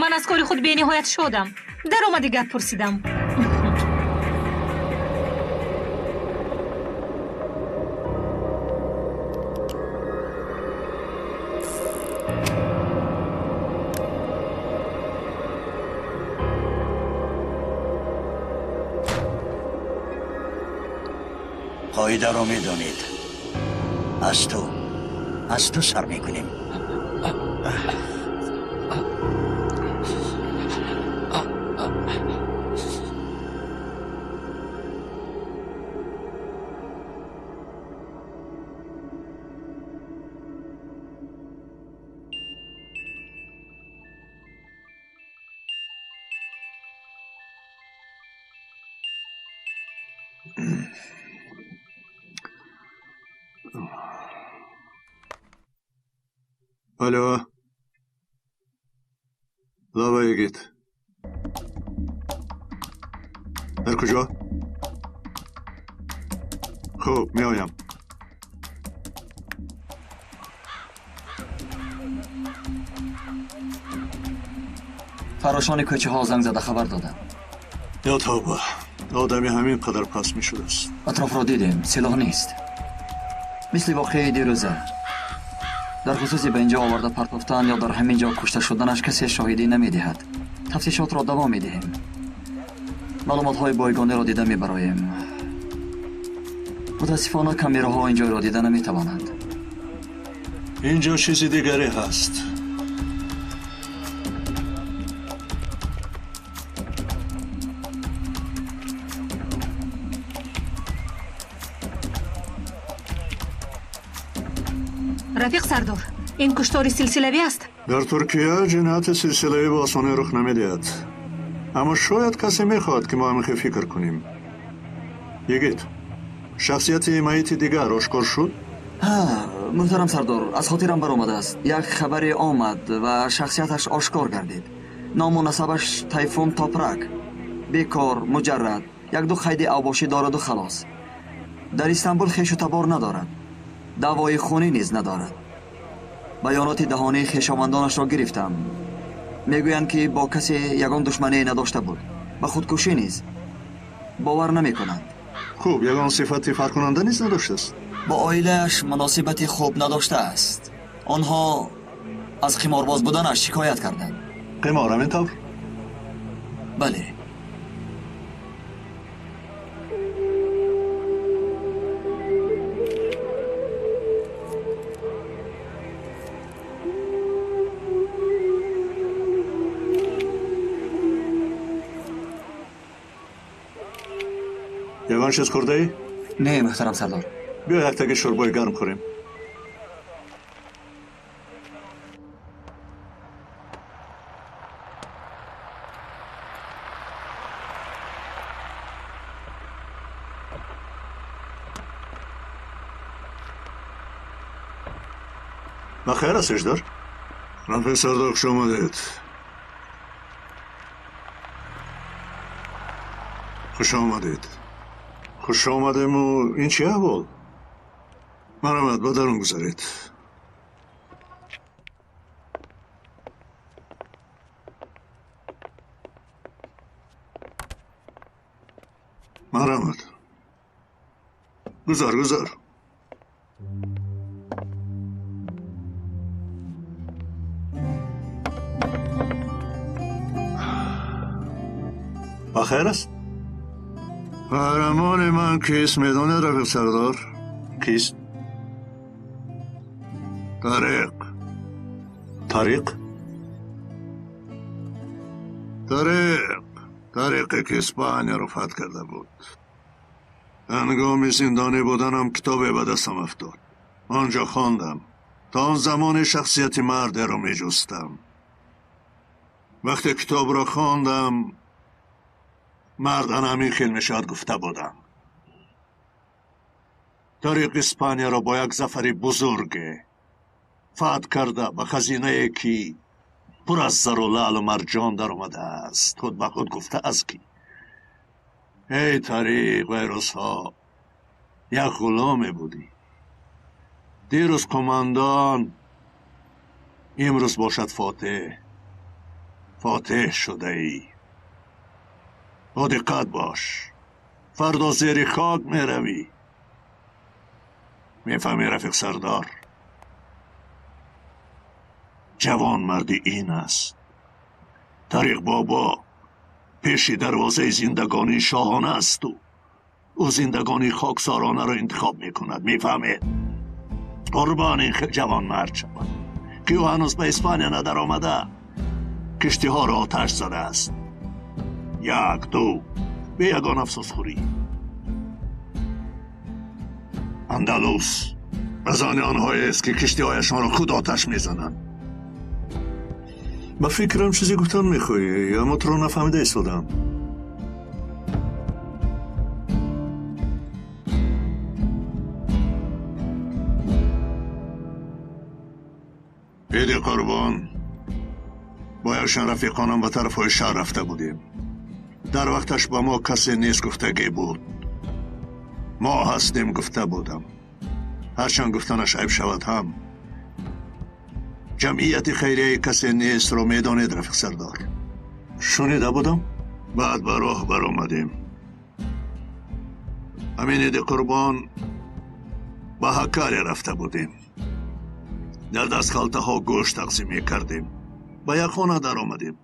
ман аз кори худ бениҳоят шодам. Даромади гап пурсидам. Қоидаро медонед. Аз ту сар мекунем. Алло. Лава йигит. Дар куҷо? Хуб, меоям. Фарошони кӯчаҳо занг зада хабар доданд. Ё тавба, одами ҳамин қадар паст мешудааст. Атрофро дидем, силоҳ нест. Мисли воқеаи дирӯза. Дар хусуси ба инҷо оварда партофтан ё дар ҳамин ҷо кушта шуданаш касе шоҳидӣ намедиҳад. Тафтишотро давом медиҳем. Маълумотҳои бойгониро дида мебароем. Мутаассифона камераҳо ин ҷойро дида наметавонанд. Инҷо чизи дигаре ҳаст. Рафиқ сардор, ин куштори силсилавӣ аст? Дар Туркия ҷинояти силсилавӣ ба осонӣ рух намедиҳад. Аммо шояд касе мехоҳад, ки мо ҳамин фикр кунем. Йигит, шахсияти майити дигар ошкор шуд? Муҳтарам сардор, аз хотирам баромадааст. Як хабаре омад ва шахсияташ ошкор гардид. Ному насабаш Тайфун Топрак. Бекор, муҷаррад, як-ду қайди авбошӣ дораду халос. Дар Истанбул хешу табор надорад. Даъвои хунӣ низ надорад. Баёноти даҳонии хешовандонашро гирифтам. Мегӯянд, ки бо касе ягон душмание надошта буд. Ба худкушӣ низ бовар намекунанд. Хуб, ягон сифати фарқкунанда низ надоштааст? Бо оилааш муносибати хуб надоштааст. Онҳо аз қиморбоз буданаш шикоят карданд. Қимор ҳамин тавр? Бале. Ягон чиз хӯрдаӣ? Не, муҳтарам сардор. Биё як таги шӯрбои гарм хӯрем. Ба хайр аст, Эждар? Рафиқ сардор, хуш омадед. Хуш омадед. Хуш омадему ин чи аҳвол? Марҳамат, ба дарун гузаред. Марҳамат. Гузар, гузар. Ба хайр аст? Қаҳрамони ман кист, медонед, рафиқ сардор? Кист? Тариқ. Тариқ? Тариқ. Тариқе ки Испанияро фатҳ карда буд. Ҳангоми зиндонӣ буданам китобе ба дастам афтод. Он ҷо хондам. То он замоне шахсияти мардеро меҷустам. Вақте китобро хондам, мард ана ҳамин хел мешавад гуфта будам. Тариқ Испанияро бо як зафари бузурге фатҳ карда ба хазинае ки пур аз зару лаълу марҷон даромадааст, худ ба худ гуфтааст ки эй Тариқ, вай рӯзҳо як ғуломе будӣ. Дирӯз қумандон, имрӯз бошад фотеҳ. Фотеҳ шудаӣ. Бо диққат бош, фардо зери хок меравӣ. Мефаҳмӣ, рафиқ сардор? Ҷавонмардӣ ин аст. Тариқ бобо пеши дарвозаи зиндагонии шоҳона асту ӯ зиндагонии хоксоронаро интихоб мекунад. Мефаҳмед? Қурбон ин ҷавонмард шавад, ки ӯ ҳанӯз ба Испания надаромада киштиҳоро оташ задааст. Як, ду, бе ягон афсӯсхӯрӣ. Андалус аз они онҳоест, ки киштиҳояшонро худ оташ мезананд. Ба фикрам чизе гуфтан мехоҳӣ, аммо туро нафаҳмида истодам. Иди Қурбон, бо якчанд рафиқонам ба тарафҳои шаҳр рафта будем. Дар вақташ ба мо касе нест гуфтагӣ буд. Мо ҳастем гуфта будам. Ҳарчанд гуфтанаш айб шавад ҳам. Ҷамъияти хайрияи касе нестро медонед, рафиқ сардор? Шунида будам. Баъд ба роҳ баромадем. Ҳамин Иди Қурбон ба Ҳаккаре рафта будем. Дар дастхалтаҳо гӯшт тақсим мекардем. Ба як хона даромадем.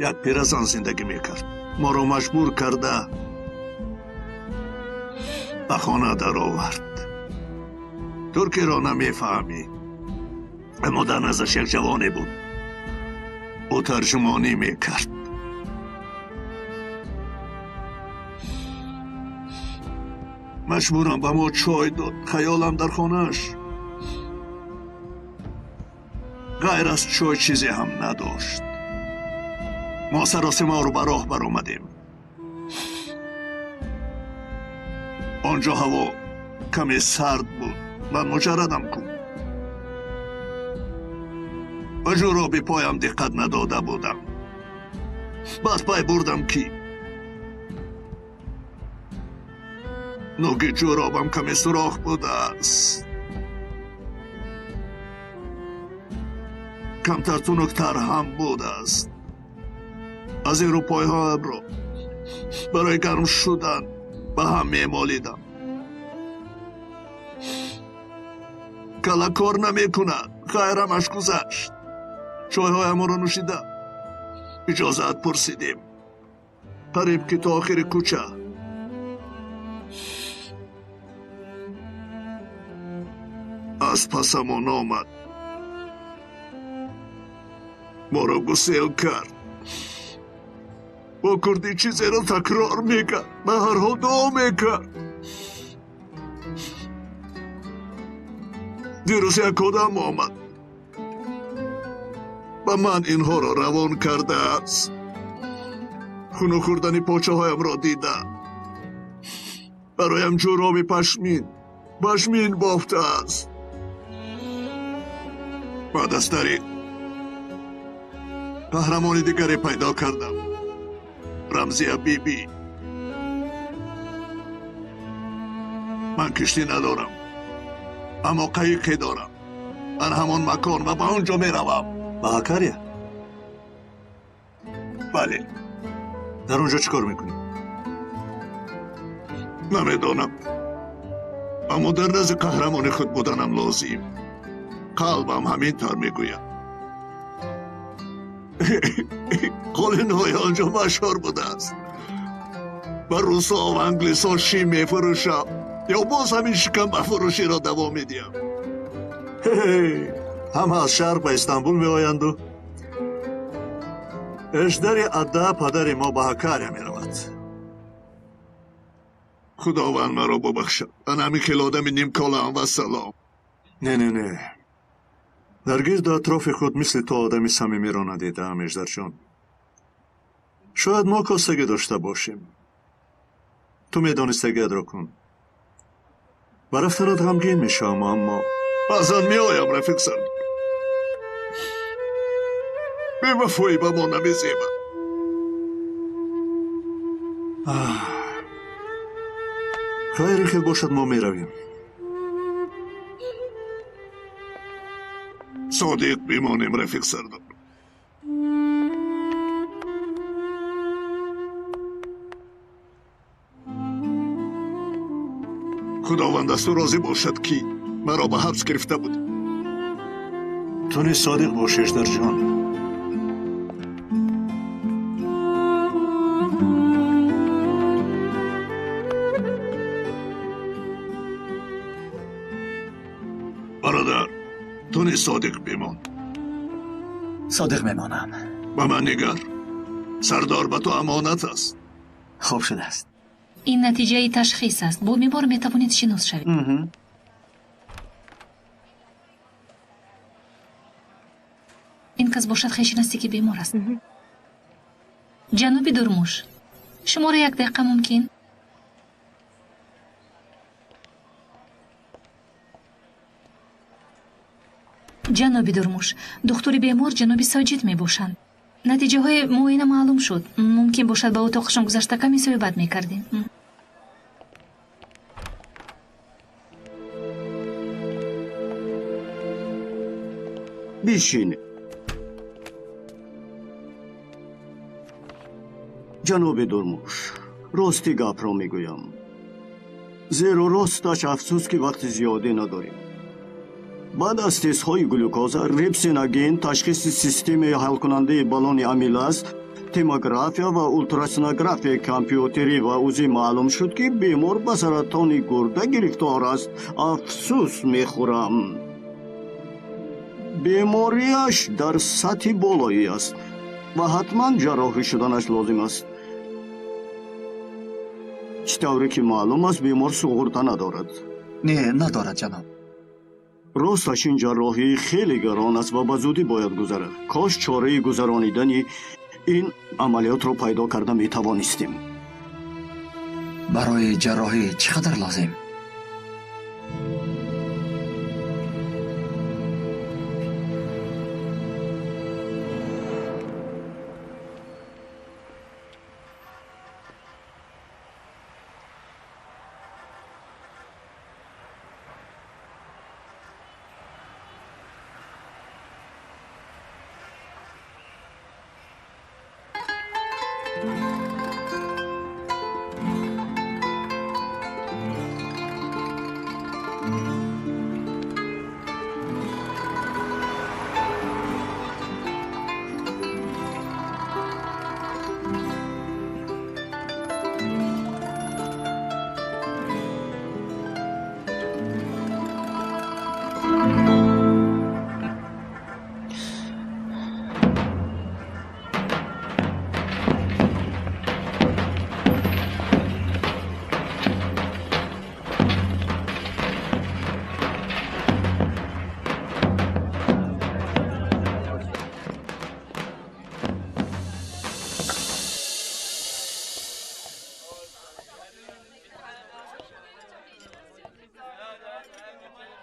Як пиразан зиндагӣ мекард. Моро маҷбур карда ба хона даровард. Туркиро намефаҳмид, аммо дар наздаш як ҷавоне буд. Ӯ тарҷумонӣ мекард. Маҷбурам ба мо чой дод. Хаёлам дар хонааш. Ғайр аз чой чизе ҳам надошт. Мо саросимаро ба роҳ баромадем. Он ҷо ҳаво каме сард буд. Ман муҷаррадам ку. Ба ҷуроби поям диққат надода будам. Баъд пай бурдам ки нуги ҷуробам каме сурох будааст. Камтар тунуктар ҳам будааст. Аз ин рӯ пойҳоямро барои гарм шудан ба ҳам мемолидам. Кала кор намекунад. Хайрамаш гузашт. Чойҳоямонро нӯшида иҷозат пурсидем. Қариб ки то охири кӯча. Аз пасамон омад. Моро гусел кард. Бо курдӣ чизеро такрор мекард. Ба ҳар ҳол дуо мекард. Дирӯз як одам омад. Ба ман инҳоро равон кардааст. Хунук хӯрдани почаҳоямро дида. Бароям ҷуроби пашмин бофтааст. Баъд аз дари қаҳрамони дигаре пайдо кардам. Рамзия бибӣ. Ман киштӣ надорам, аммо қайиқе дорам. Дар ҳамон макон ва ба он ҷо меравам. Ба Ҳакария? Бале. Дар он ҷо чӣ кор мекунӣ? Намедонам. Аммо дар назди қаҳрамони худ буданам лозим. Қалбам ҳамин тавр мегӯяд. Қолинҳои он ҷо машҳур будааст. Ба русҳо ва англисҳо шим мефурӯшам ё боз ҳамин шикамбафурӯширо давом медиҳам. Ҳама аз шарқ ба Истанбул меоянду эждари адда падари мо ба Ҳакария меравад. Худованд маро бубахшад. Ман ҳамин хел одами нимколаам. Вассалом. Не, не, не. Дар гирду атрофи худ мисли ту одами самимиро надидаам, эждарҷон. Шояд мо косагӣ дошта бошем. Ту медонистагиатро кун. Ба рафтанат ғамгин мешавам, аммо баъзан меоям, рафиқ сардор. Бевафоӣ ба мо намезебад. Хайри хел бошад, мо меравем. Содиқ бимонем, рафиқ сардор. Худованд аз ту розӣ бошад, ки маро ба ҳабс гирифта буд. Ту низ содиқ бош, эждарҷон. Бародар, ту низ содиқ бимон. Содиқ мемонам. Ба ман нигар. Сардор ба ту амонат аст. Хуб шудааст. Ин натиҷаи ташхис аст. Бо бемор метавонед шинос шавед. Ин кас бошад хеши наздики бемор аст. Ҷаноби Дурмуш, шуморо як дақиқа мумкин? Ҷаноби Дурмуш, духтури бемор ҷаноби Соҷид мебошанд. Натиҷаҳои муоина маълум шуд. Мумкин бошад ба утоқашон гузашта каме суҳбат мекардем. Бишин. Ҷаноби Дурмуш, рости гапро мегӯям. Зеро росташ афсӯс ки вақти зиёдӣ надорем. Баъд аз тестҳои глюкоза, репсиноген, ташхиси системаи ҳалкунандаи баллони амилаз, томография ва ултрасонографияи компютерӣ ва УЗИ маълум шуд, ки бемор ба саратони гурда гирифтор аст. Афсӯс мехӯрам. Бемориаш дар сатҳи болоӣ аст ва ҳатман ҷарроҳӣ шуданаш лозим аст. Чӣ тавре ки маълум аст, бемор суғурта надорад. Не, надорад, ҷаноб. Росташ ин ҷарроҳӣ хеле гарон аст ва ба зудӣ бояд гузарад. Кош чораи гузаронидани ин амалиётро пайдо карда метавонистем. Барои ҷарроҳӣ чӣ қадар лозим?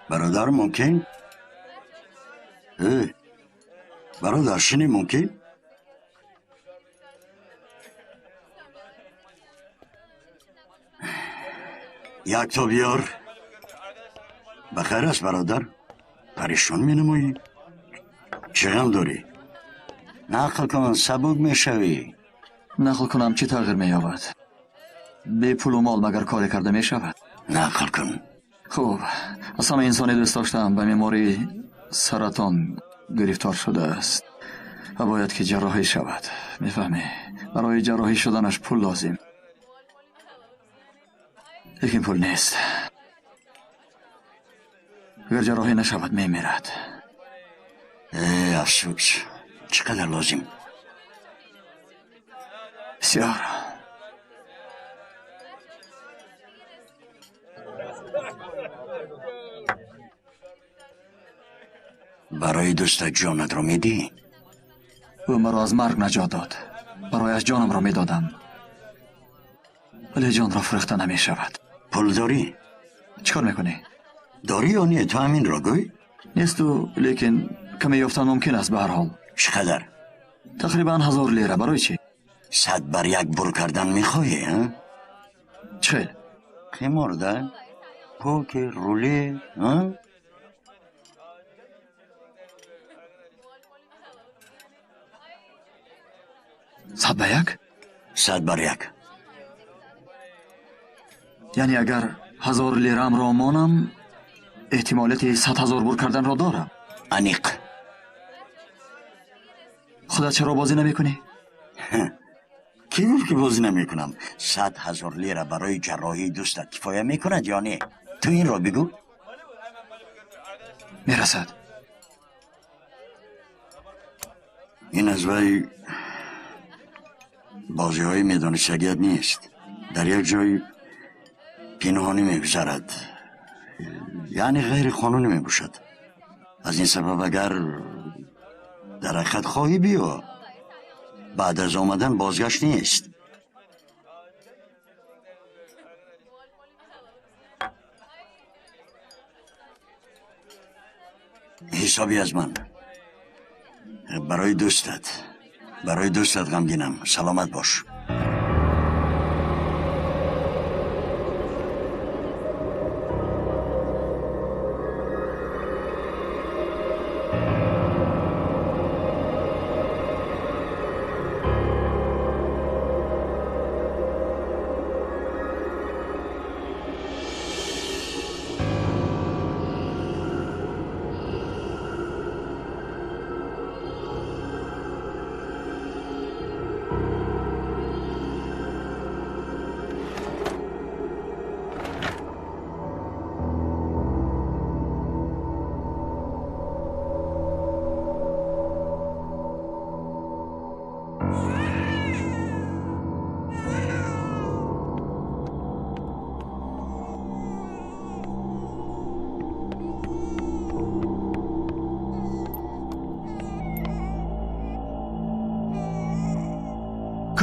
Бародар, мумкин? Бародар, шинӣ мумкин? Як то биёр. Бахайр аст, бародар? Парешон менамоӣ? Чӣ ғам дорӣ? Нақл кун, сабук мешавӣ. Нақл кунам, чӣ тағйир меёбад? Бепулу мол магар коре карда мешавад? Нақл кун. Хуб, аз ҳама инсоне дӯст доштам ба бемории саратон гирифтор шудааст ва бояд ки ҷарроҳӣ шавад. Мефаҳмӣ, барои ҷарроҳӣ шуданаш пул лозим, лекин пул нест. Агар ҷарроҳӣ нашавад, мемирад. Афсӯс, чӣ қадар лозим? Бисёр. Барои дӯстат ҷонатро медиҳӣ? Ӯ маро аз марг наҷот дод. Барояш ҷонамро медодам, вале ҷонро фурӯхта намешавад. Пул дорӣ? Чӣ кор мекунӣ? Дорӣ ё не? Ту ҳаминро гӯй. Несту, лекин каме ёфтан мумкин аст. Ба ҳар ҳол. Чӣ қадар? Тақрибан 1000 лира. Барои чӣ? 100 бар 1 бур кардан мехоҳӣ? Чӣ хел? Қимор да? Покер, рулет? Сад ба як? 100 бар 1. Яъне агар 1000 лирамро монам, эҳтимолияти 100 000 бур карданро дорам. Аниқ. Худат чаро бозӣ намекунӣ? Кӣ гуфт ки бозӣ намекунам? 100 000 лира барои ҷарроҳии дӯстат кифоя мекунад ё не? Ту инро бигӯ. Мерасад. Ин аз вай бозиҳои медонистагият нест. Дар як ҷой пинҳонӣ мегузарад, яъне ғайриқонунӣ мебошад. Аз ин сабаб агар дар ҳақиқат хоҳӣ, биё. Баъд аз омадан бозгашт нест. Ҳисоби аз ман. Барои дӯстат. Барои дӯстат ғамгинам. Саломат бош.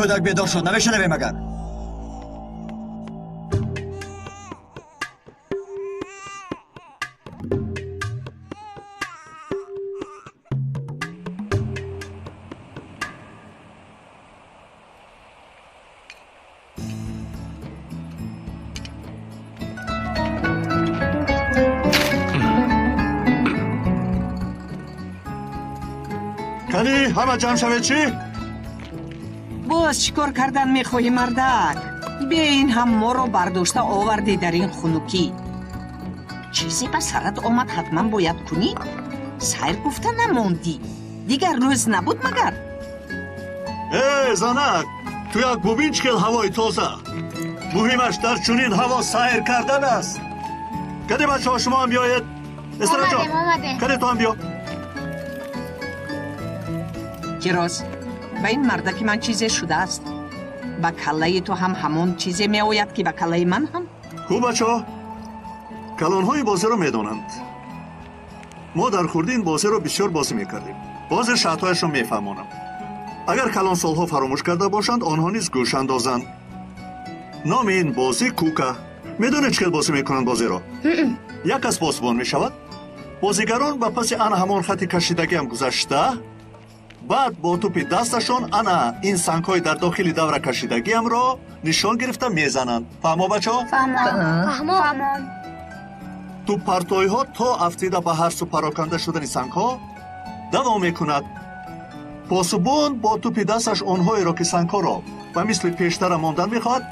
Кӯдак бедор шуд, намешунавем магар? Кани, ҳама ҷамъ шавед чӣ? Боз чӣ кор кардан мехоҳӣ, мардак? Бе ин ҳам моро бардошта овардӣ дар ин хунукӣ. Чизе ба сарат омад, ҳатман бояд кунӣ? Сайр гуфта намондӣ. Дигар рӯз набуд магар? Э, занак, ту як бубин чӣ хел ҳавои тоза. Муҳимаш дар чунин ҳаво сайр кардан аст. Каде бачаҳо, шумо ҳам биёед. Эстараҷон, каде ту ҳам биё. Кироз, ба ин мардаки ман чизе шудааст. Ба каллаи ту ҳам ҳамон чизе меояд, ки ба каллаи ман ҳам? Хуб, бачаҳо, калонҳои бозиро медонанд. Мо дар хурдӣ ин бозиро бисёр бозӣ мекардем. Ҳозир шартҳояшро мефаҳмонам. Агар калонсолҳо фаромӯш карда бошанд, онҳо низ гӯш андозанд. Номи ин бозӣ кука. Медонед чӣ хел бозӣ мекунанд бозиро? Як кас посбон мешавад. Бозигарон ба паси ана ҳамон хати кашидагиам гузашта, баъд бо тӯпи дасташон ана ин сангҳои дар дохили давра кашидагиамро нишон гирифта мезананд. Фаҳмо, бачаҳо? Фаҳмо. Тӯбпартоиҳо то афтида ба ҳар сӯ пароканда шудани сангҳо давом мекунад. Посубон бо тӯпи дасташ онҳоеро, ки сангҳоро ба мисли пештара мондан мехоҳад,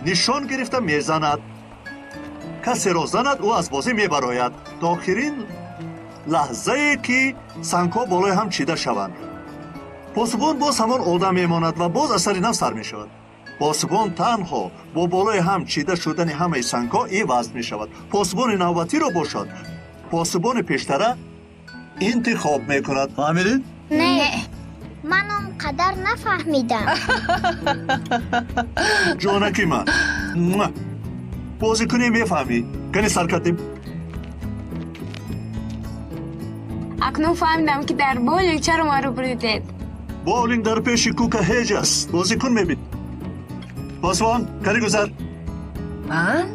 нишон гирифта мезанад. Касеро занад, ӯ аз бозӣ мебарояд то охирин лаҳзае, ки сангҳо болои ҳам чида шаванд. Посубон боз ҳамон одам мемонад ва боз аз сари нав сар мешавад. Посубон танҳо бо болои ҳам чида шудани ҳамаи сангҳо иваз мешавад. Посубони навбатиро бошад, посубони пештара интихоб мекунад. Фаҳмидед? Не, ман он қадар нафаҳмидам. Ҷонаки ман, бозӣ кунӣ мефаҳмӣ. Кани сар кардем. Акнун фаҳмидам, ки дар боулинг чаро маро бурдед. Боулинг дар пеши кука ҳеҷ аст. Бозикун мебин. Посбон, кани гузар. Ман?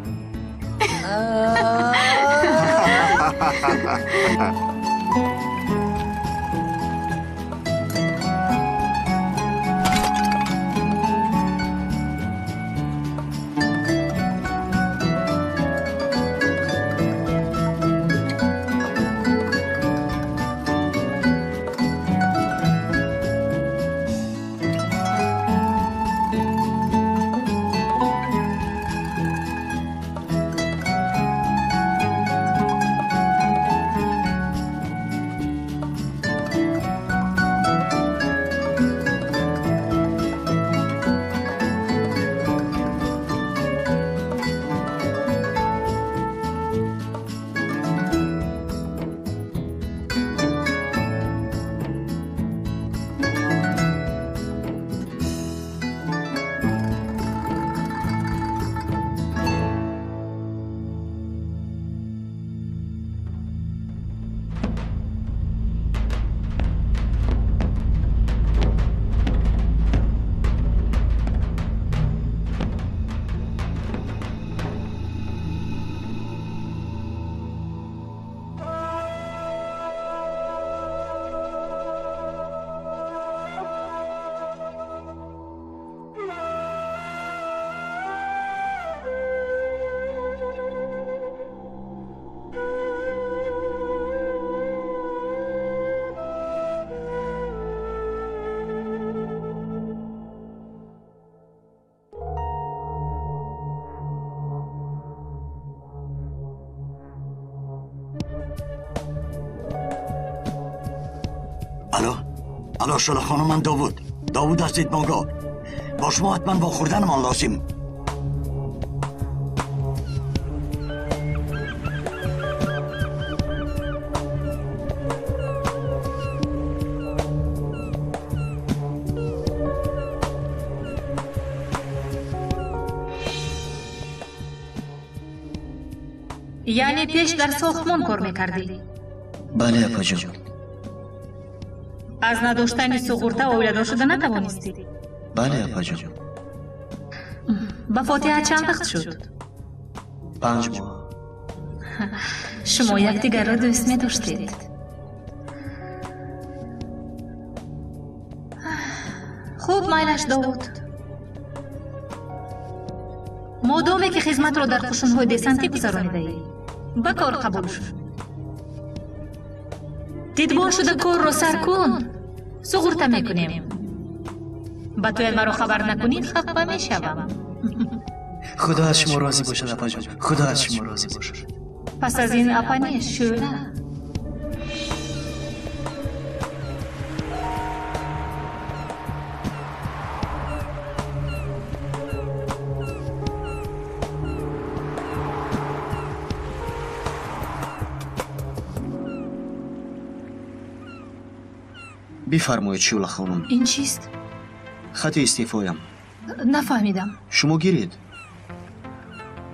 الو الو، شله خانم، من داوود، داوود از دیدبانگاه. با شما حتما با خوردنمان لازم. Яъне пеш дар сохтмон кор мекардӣ? Бале, апаҷон. Аз надоштани суғурта оиладор шуда натавонистӣ? Бале, апаҷон. Ба фотиҳа чанд вақт шуд? 5 моҳ. Шумо якдигарро дӯст медоштед. Хуб, майлаш, Довуд. Модоме ки хизматро дар қушунҳои десантӣ гузаронидаӣ, ба кор қабул шуд. Дидбон шуда корро сар кун, суғурта мекунем. Ба туяд маро хабар накунӣ, хафа мешавам. Худо аз шумо розӣ бошад, апаҷон. Худо аз шумо розӣ бошад. Пас аз ин апа не, Шӯла. Бифармоед, Шӯла хонум. Ин чист? Хати истеъфоям. Нафаҳмидам. Шумо гиред.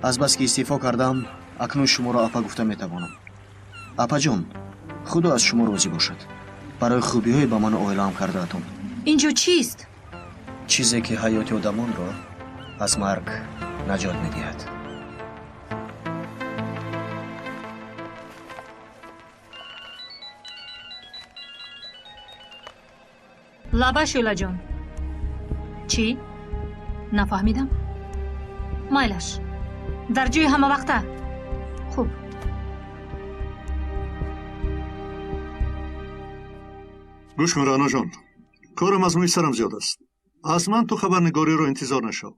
Азбаски истеъфо кардам, акнун шуморо апа гуфта метавонам. Апаҷон, Худо аз шумо розӣ бошад. Барои хубиҳое ба ману оилаам кардаатон. Инҷо чист? Чизе ки ҳаёти одамонро аз марг наҷот медиҳад. Лаба, Шӯлаҷон. Чӣ? Нафаҳмидам. Майлаш. Дар ҷои ҳамавақта. Хуб. Гӯш кун, Раъноҷон. Корам аз мӯи сарам зиёд аст. Аз ман ту хабарнигориро интизор нашав.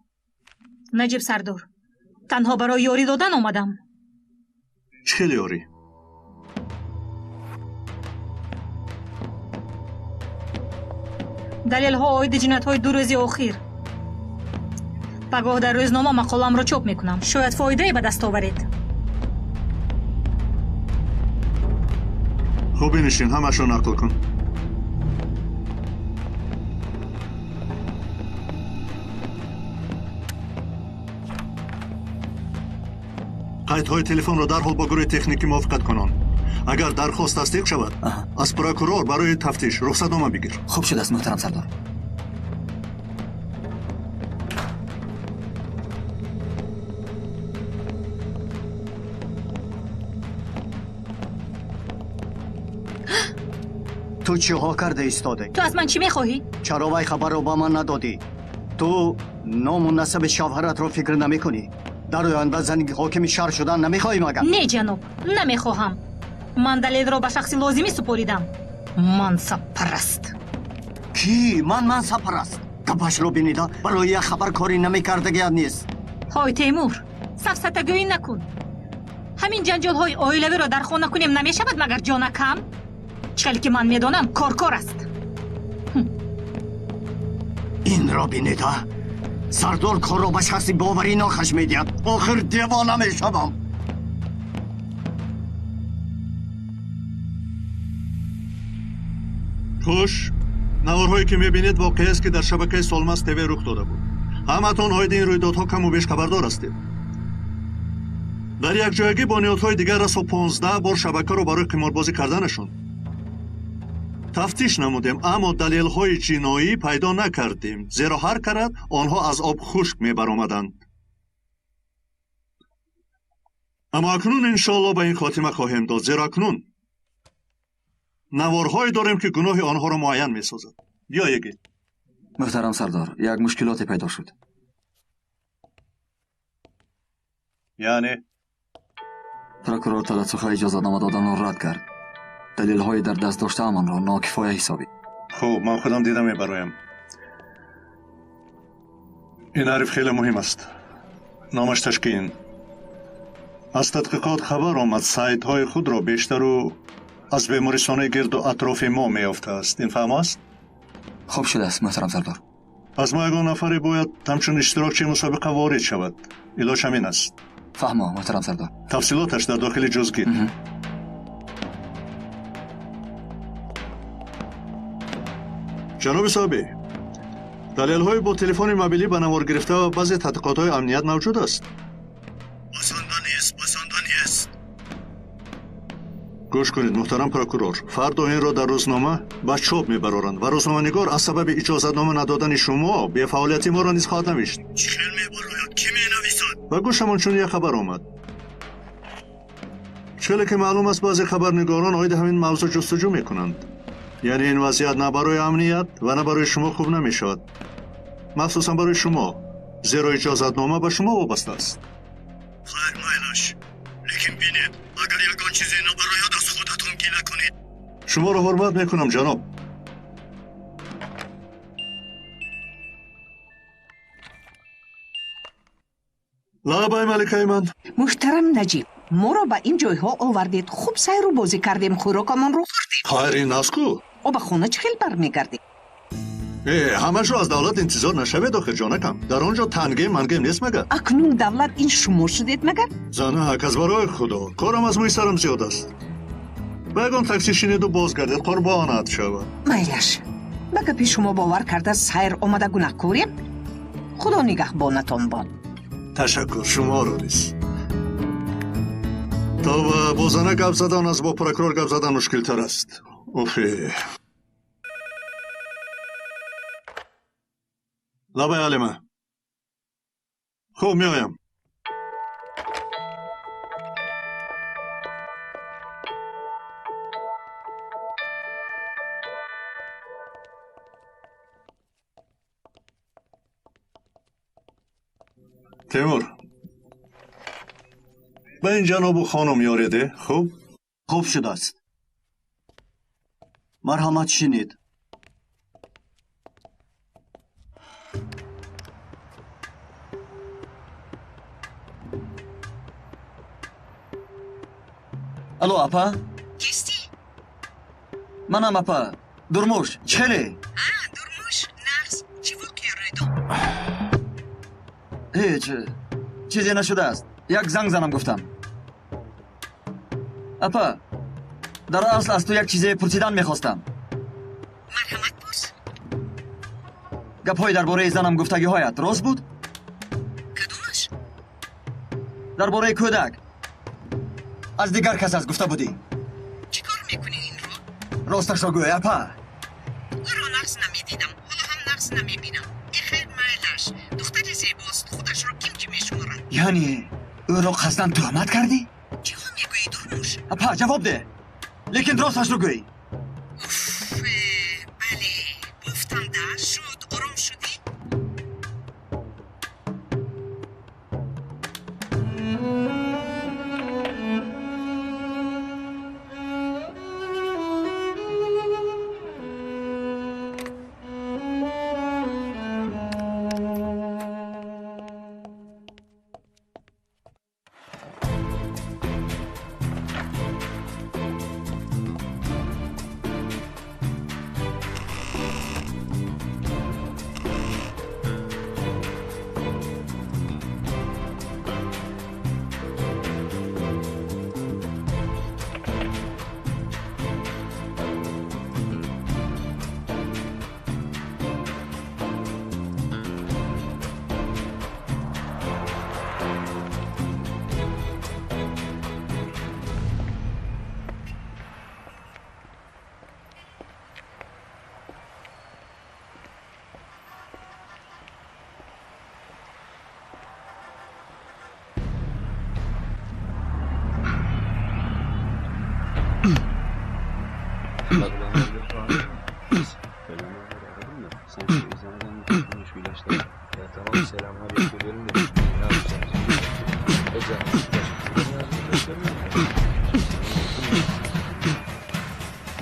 Наҷиб сардор, танҳо барои ёрӣ додан омадам. Чӣ хел ёрӣ? Далелҳо оиди ҷиноятҳои 2 рӯзи охир. Пагоҳ дар рӯзнома мақоламро чоп мекунам. Шояд фоидае ба даст оваред. Хуб, бинишин, ҳамашро нақл кун. Қайдҳои телефонро дарҳол бо гурӯҳи техникӣ мувофиқат кунон. Агар дархост тасдиқ шавад, аз прокурор барои тафтиш рухсатнома бигир. Хуб шудааст, муҳтарам сардор. Ту чиҳо карда истода? Ту аз ман чӣ мехоҳӣ? Чаро вай хабарро ба ман надодӣ? Ту ному насаби шавҳаратро фикр намекунӣ? Дар оянда зани ҳокими шаҳр шудан намехоҳӣ магар? Не, ҷаноб, намехоҳам. Ман далелро ба шахси лозимӣ супоридам. Мансабпараст. Кӣ? Ман мансабпараст? Гапашро бинида, барои як хабар корӣ намекардагият нест. Ҳой, Темур, сафсатагӯӣ накун. Ҳамин ҷанҷолҳои оилавиро дар хона кунем намешавад магар, ҷонакам? Чӣ хеле ки ман медонам, коркор аст. Инро бинида, сардор корро ба шахси боварӣ нохаш медиҳад. Охир девона мешавам. Хуш, наворҳое ки мебинед воқеаст ки дар шабакаи Солмаз ТВ рух дода буд. Ҳаматон оиди ин рӯйдодҳо каму беш хабардор ҳастед. Дар якҷоягӣ бо ниҳодҳои дигар расо 15 бор шабакаро барои қиморбозӣ карданашон тафтиш намудем, аммо далелҳои ҷиноӣ пайдо накардем, зеро ҳар карат онҳо аз об хушк мебаромаданд. Аммо акнун иншоалло ба ин хотима хоҳем дод, зеро акнун наворҳое дорем ки гуноҳи онҳоро муайян месозад. Биё, Егит. Муҳтарам сардор, як мушкилоте пайдо шуд. Яъне? Прокурор Талатсуха иҷозатнома доданро рад кард. Далелҳои дар даст доштаамонро нокифоя ҳисобид. Хуб, ман худам дида мебароям. Ин ҳариф хеле муҳим аст. Номаш Ташкин. Аз тадқиқот хабар омад, сайтҳои худро бештару аз бемористонаи гирду атрофи мо меёфтааст. Ин фаҳм аст? Хуб шудааст, муҳтарам сардор. Аз мо ягон нафаре бояд ҳамчун иштирокчии мусобиқа ворид шавад. Илоҷ ҳамин аст. Фаҳмо, муҳтарам сардор. Тафсилоташ дар дохили ҷузгир. Ҷаноби соҳибӣ, далелҳои бо телефони мобилӣ ба навор гирифта ва баъзе тадқиқотҳои амният мавҷуд аст. Басанда нест, басанда нест. Гӯш кунед, муҳтарам прокурор, фардо инро дар рӯзнома ба чоп мебароранд ва рӯзноманигор аз сабаби иҷозатнома надодани шумо бефаъолияти моро низ хоҳад навишт. Чӣ хел мебарояд? Кӣ менависад? Ба гӯшамон чун як хабар омад. Челе ки маълум аст, баъзе хабарнигорон оиди ҳамин мавзӯъ ҷустуҷӯ мекунанд. Яъне ин вазъият на барои амният ва на барои шумо хуб намешавад. Махсусан барои шумо, зеро иҷозатнома ба шумо вобаста аст. Хайр, майлаш. Лекин бинед, агар ягон чизе набарояд, аз худатон гила кунед. Шуморо ҳурмат мекунам, ҷаноб. Лабай, маликаи ман. Муҳтарам Наҷиб, моро ба ин ҷойҳо овардед. Хуб сайру бозӣ кардем, хӯрокамонро хӯрдем. Хайр, ин аст ку? О, ба хона чӣ хел бармегардем? Ҳамашро аз давлат интизор нашавед, охир ҷонакам. Дар он ҷо тангем мангем нест магар? Акнун давлат ин шумо шудед магар? Занак, аз барои худо, корам аз мӯи сарам зиёд аст. Ба ягон такси шинеду бозгардед, қурбонат шавад. Майлаш, ба гапи шумо бовар карда сайр омада гунаҳкорем? Худо нигаҳбонатон бод. Ташаккур, шуморо низ. То бо зана гап задан аз бо прокурор гап задан мушкилтар аст. Уфе. Лабай, Алима. Хуб, меоям. Темур, ба ин ҷанобу хонум ёреде, хуб? Хуб шудааст. Марҳамат, шинед. Алло, апа? Кистӣ? Манам, апа. Дурмуш, чӣ хеле? Дурмуш, нағз. Чӣ воқеа рӯй дод? Ҳеҷ, чизе нашудааст. Як занг занам гуфтам. Апа, дар асл аз ту як чизе пурсидан мехостам. Марҳамат, пурс. Гапҳои дар бораи занам гуфтагиҳоят рост буд? Кадомаш? Дар бораи кӯдак. Аз дигар кас аст гуфта будӣ. Чӣ кор мекунӣ инро? Росташро гӯй, апа. Ӯро нағз намедидам, ҳоло ҳам нағз намебинам. Э, хайр, майлаш. Духтари зебост, худашро ким чӣ мешуморад? Яъне ӯро қасдан туҳмат кардӣ? Чиҳо мегӯӣ, Дурмуш? Апа, ҷавоб деҳ. Лекин росташро гӯй. Уф, бале, гуфтам да, шуд, ором шудӣ?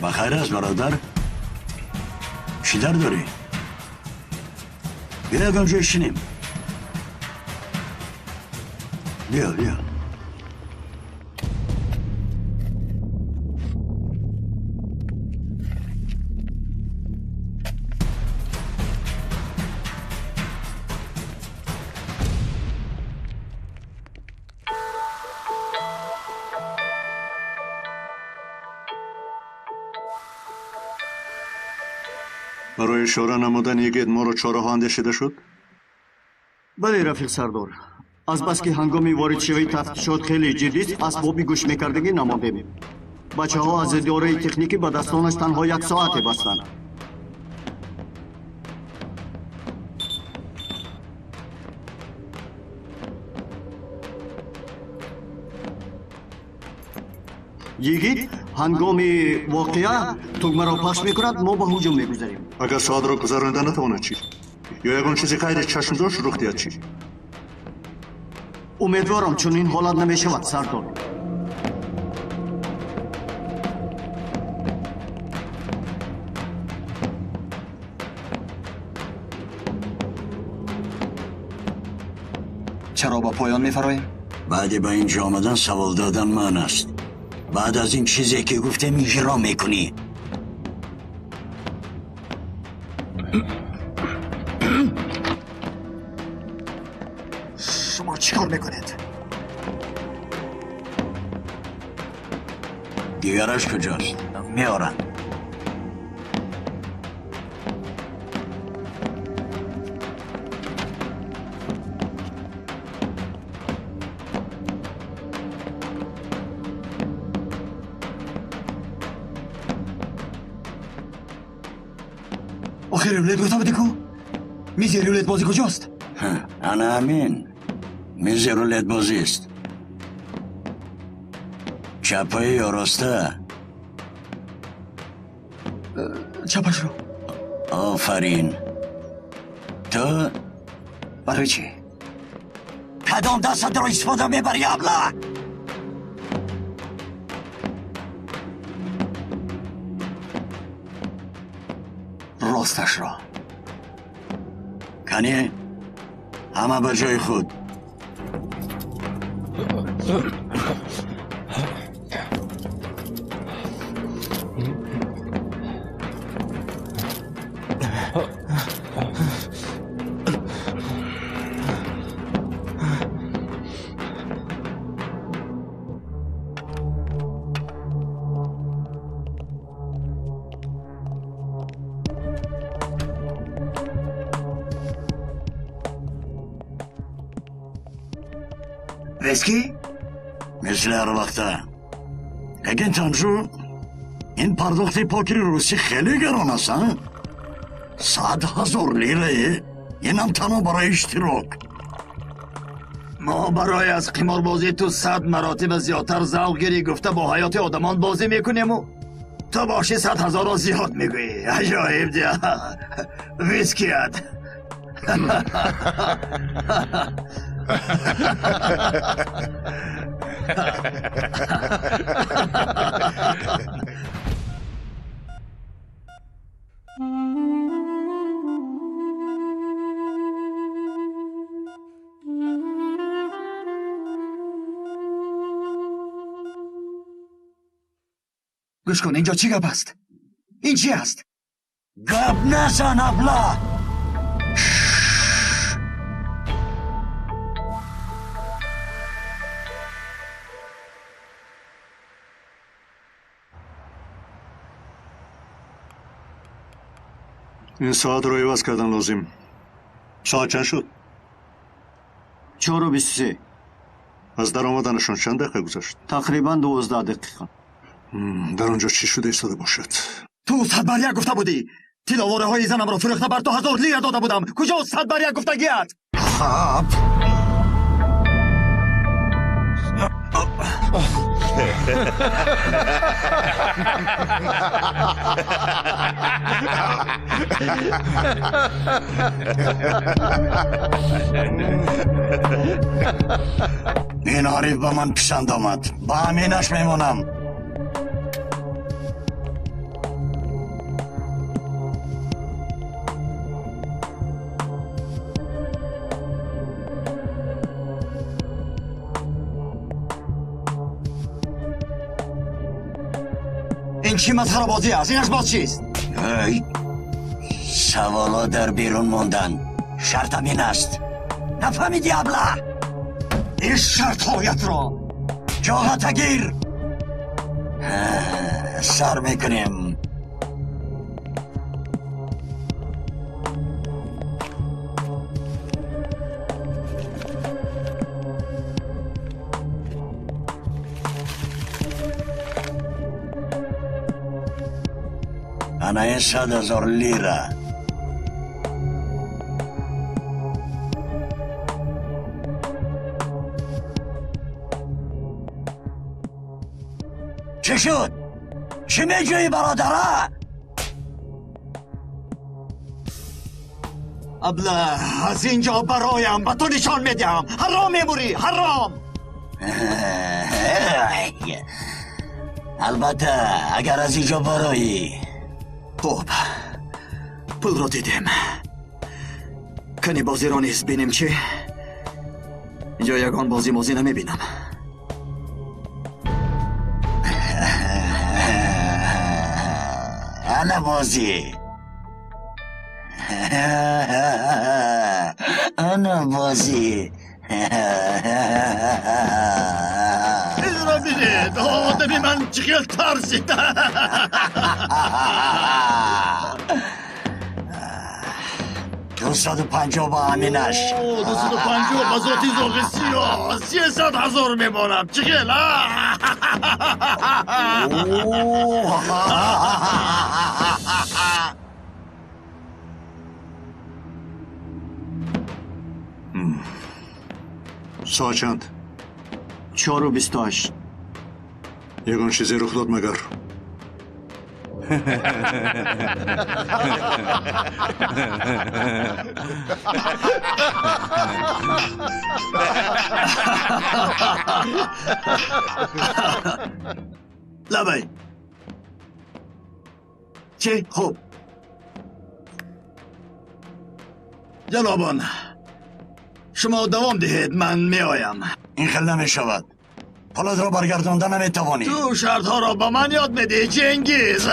Бахайр аст, бародар? Чӣ дард дорӣ? Биё ягон ҷой шинем. Биё, биё. Барои ишора намудани игит моро чораҳо андешида шуд? Бале, рафиқ сардор. Азбаски ҳангоми воридшавии тафтишот хеле ҷиддист, асбоби гӯшмекардагӣ намондем. Бачаҳо аз идораи техникӣ ба дастонаш танҳо як соате бастанд. Йигит ҳангоми воқеа тугмаро пахш мекунад, мо ба ҳуҷум мегузарем. Агар соатро гузаронида натавонад чӣ? Ё ягон чизи ғайри чашмдошт рух диҳад чӣ? Умедворам чунин ҳолат намешавад, сардор. Чаро ба поён мефароем? Баъди ба ин ҷо омадан савол додан ман аст. Баъд аз ин чизе ки гуфтем иҷро мекунӣ. Шумо чӣ кор мекунед? Дигараш куҷост? Меоранд. Охир рулет гуфта будӣ ку? Мизи рулетбозӣ куҷост? Ана ҳамин. Мизи рулетбозист. Чапаи ё роста? Чапашро. Офарин. Ту? Барои чӣ? Кадом дастатро истифода мебарӣ, абла? Росташро. Кане, ҳама ба ҷои худ. Виски? Мисли ҳар вақта. Лекин Танҷу, ин пардохти покери русӣ хеле гарон аст, а? 100 000 лирае. Инам танҳо барои иштирок. Мо барои аз қиморбозӣ ту 100 маротиба зиёдтар завқ гирӣ гуфта бо ҳаёти одамон бозӣ мекунему. Ту боши 100 000-ро зиёд мегӯӣ. Аҷоиб дия. Виският. Гӯш кун, инҷо чӣ гап аст? Ин чӣ аст? Гап назан, абла! Ин соатро иваз кардан лозим. Соат чанд шуд? 4:23. Аз даромаданашон чанд дақиқа гузашт? Тақрибан 12 дақиқа. Дар он ҷо чӣ шуда истода бошад? Ту 100 бар 1 гуфта будӣ. Тиловораҳои занамро фурӯхта бар ту 1000 лира дода будам. Куҷо 100 бар 1 гуфтагият? Хаб. Ин ҳариф ба ман писанд омад. Ба ҳаминаш мемонам. Ин чӣ масхарабозӣ аст? Инаш боз чист? Эй, саволо дар берун монданд. Шартам ин аст. Нафаҳмидӣ, абла? Ин шартҳоятро ҷоҳатагир. Сар мекунем. Ана ин 100,000 лира. Чӣ шуд? Чӣ меҷӯӣ, бародара? Абла, аз ин ҷо бароям, ба ту нишон медиҳам. Ҳаром мебурӣ, ҳаром. Албатта, агар аз ин ҷо бароӣ. Хуб, пулро дидем. Кани бозиро низ бинем чӣ? Инҷо ягон бозӣ-мозӣ намебинам. Ана бозӣ. Ана бозӣ. Инро бинед, одами ман чӣ хел тарсид. 250 ба ҳаминаш. 250 ба зоти зоғи сиёҳ. 300,000 мемонам. Чӣ хел? Соат чанд? 4:28. Ягон чизе рух дод магар? Лабай. Чӣ? Хуб. Ҷанобон, шумо давом диҳед, ман меоям. Ин хел намешавад. Пулатро баргардонда наметавонӣ. Ту шартҳоро ба ман ёд медиҳӣ, Чингиз.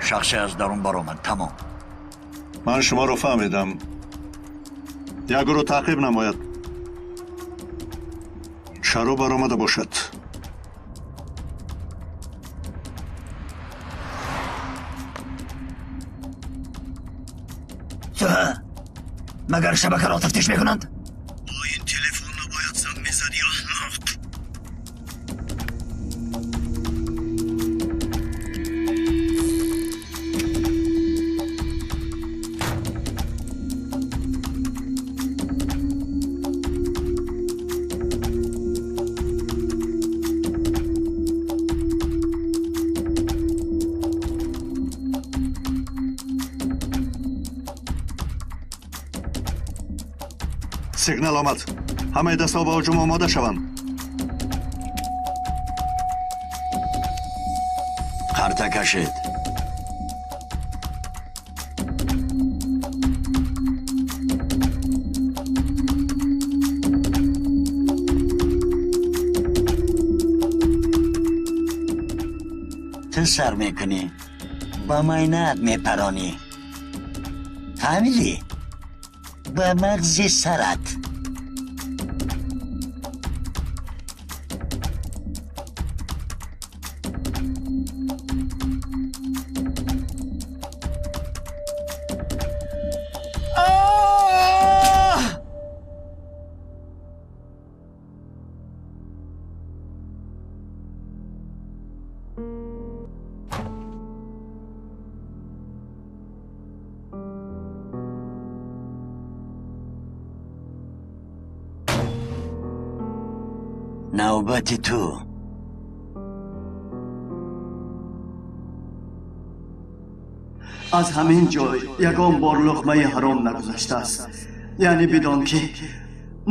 Шахсе аз дарун баромад. Тамом. Ман шуморо фаҳмидам. Як гурӯҳ таъқиб намояд. Чаро баромада бошад? Ту магар шабакаро тафтиш мекунанд? Бо ин телефон набояд занг мезадӣ, аҳмақ. Сигнал омад. Ҳамаи дастҳо ба ҳуҷум омода шаванд. Қарта кашед. Ту сар мекунӣ, ба майнаат мепаронӣ. Фаҳмидӣ? Ба мағзи сарат. Навбати ту. Аз ҳамин ҷой ягон бор луқмаи ҳаром нагузаштааст. Яъне бидон ки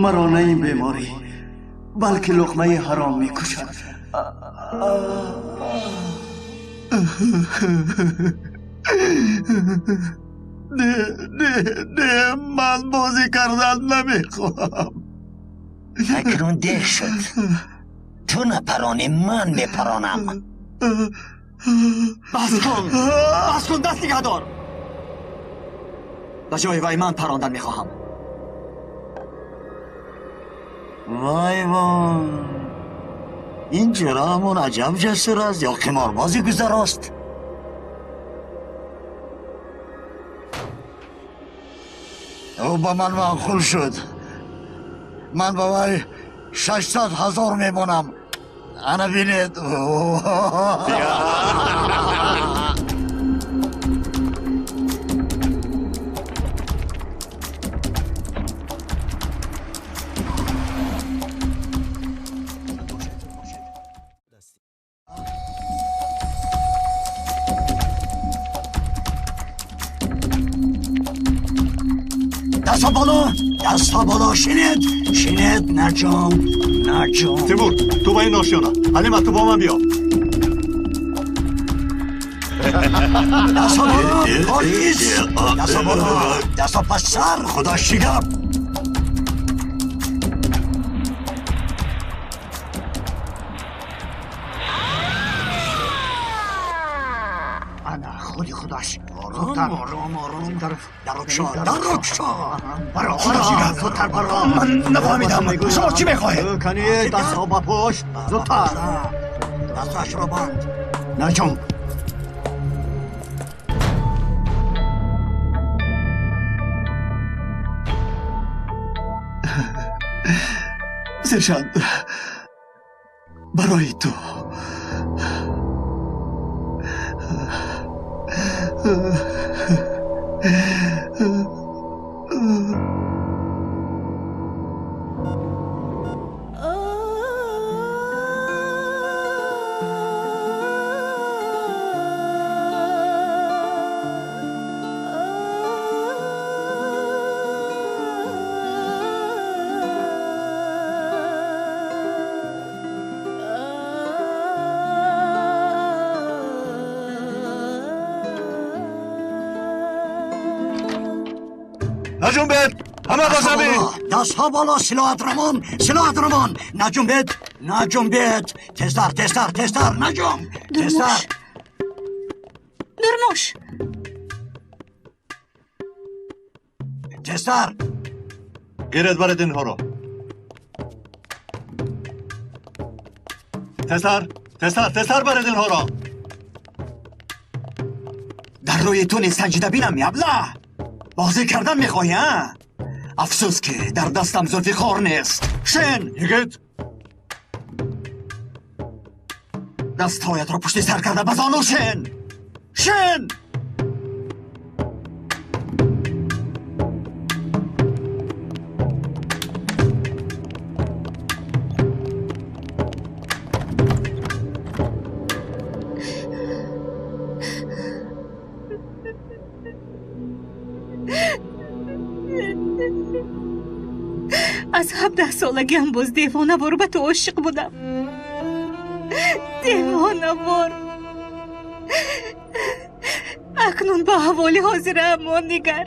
маро на ин беморӣ, балки луқмаи ҳаром мекушад. Не, не, не, ман бозӣ кардан намехоҳам. Акнун дер шуд. Ту напаронӣ, ман мепаронам. Бас кун, бас кун, даст нигаҳдор. Ба ҷои вай ман парондан мехоҳам. Вай вай, ин ҷураамон аҷаб ҷасур аст ё қиморбози гузарост. Ӯ ба ман маъқул шуд. Ман ба вай 600 000 мемонам. Ана бинед. دستا بالا، دستا بالا، شینید، شینید، نجام، نجام. تیمور، تو با این آشیانه. حلیمه، تو با من بیا. دستا بالا، پلیس، دستا بالا، دستا پس سر، خدا شگرد. انا خودی خداش. آرام آرام آرام. در رکشا. زودتر برا. من نفهمیدم شما چی میخواهید؟ کنی دستها با پشت، زودتر. دستش را بند. نجم. سرشان، برای تو. نجنبید، همه با زمین. دستها بالا، سلاحت رمان، سلاحت رمان. نجنبید، نجنبید. تستر، تستر، تستر، نجم. تستر. درموش. تستر. گیرد برد اینها را. تستر، تستر، تستر برد اینها را. در روی تو سنجیده بینم یبله. بازی کردن میخواهی ها؟ افسوس که در دستم زلفیقار نیست. شن یگت، دستهایت را پشت سر کرده بزانو شن. شن. از 17 солагиам боз девонавор ба ту ошиқ будам. Девонавор. Акнун ба аҳволи ҳозираамон нигар.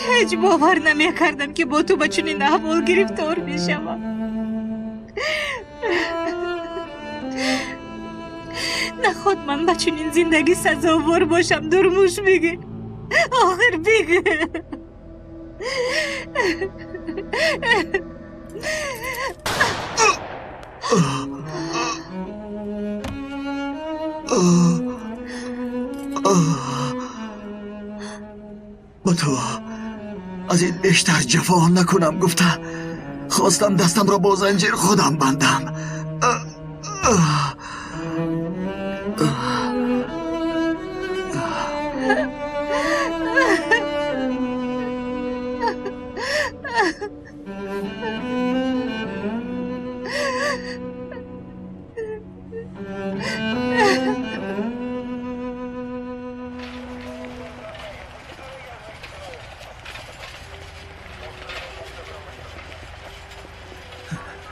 Ҳеҷ бовар намекардам, ки бо ту ба чунин аҳвол гирифтор мешавам. Наход ман ба чунин зиндагӣ сазовор бошам, дурмуш бигир. Охир бигир. با تو از این بیشتر جفا نکنم گفته خواستم دستم را با زنجیر خودم بندم.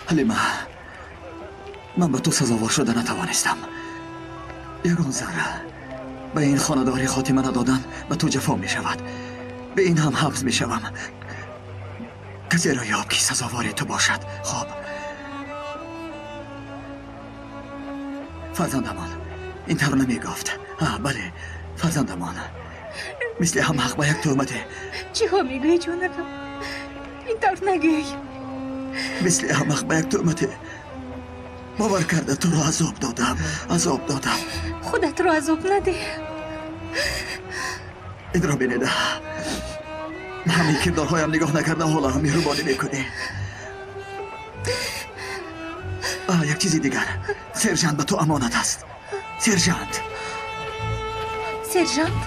حلیمه، من به تو سزاوار شده نتوانستم. یگان ذره به این خانه‌داری خاتمه ندادن به تو جفا می شود. به این هم حبس می شوم. کسی را یاب که سزاوار تو باشد. خب فرزندمان این طور نمی گفت. بله فرزندمان، Мисли ҳамақ ба як туҳмате. Чиҳо мегӯӣ, ҷонакам? Ин тавр нагӯй. Мисли ҳамақ ба як туҳмате бовар карда туро азоб додам, азоб додам. Худатро азоб надеҳ. Инро бинеда. Ба ҳамаи кирдорҳоям нигоҳ накарда ҳоло ҳам меҳрубонӣ мекунӣ. Як чизи дигар. Сержант ба ту амонат аст. Сержант. Сержант?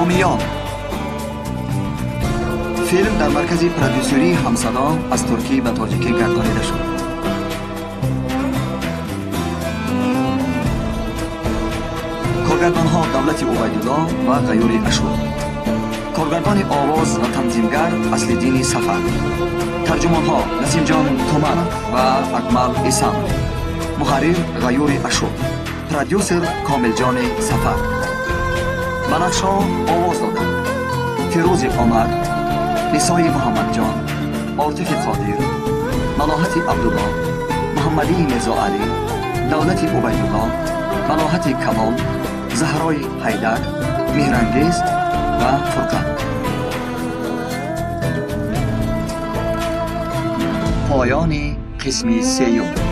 ҳомиён. Филм дар маркази продюсерии ҳамсадо аз туркӣ ба тоҷикӣ гардонида шуд. Коргардонҳо Давлати Убайдулло ва Ғаюри Ашур. Коргардони овоз ва танзимгар Аслиддини Сафар. Тарҷумонҳо Насимҷон Туманов ва Акмал Исанов. Муҳаррир Ғаюри Ашур. Продюсер Комилҷони Сафар. Ба нақшҳо овоз доданд Фирӯзи Омар, Нисои Муҳаммадҷон, Отифи Қодир, Малоҳати Абдулло, Муҳаммадии Мирзоалӣ, Давлати Убайдулло, Малоҳати Камол, Заҳрои Ҳайдар, Меҳрангез ва Фурқат. Поёни қисми сеюм.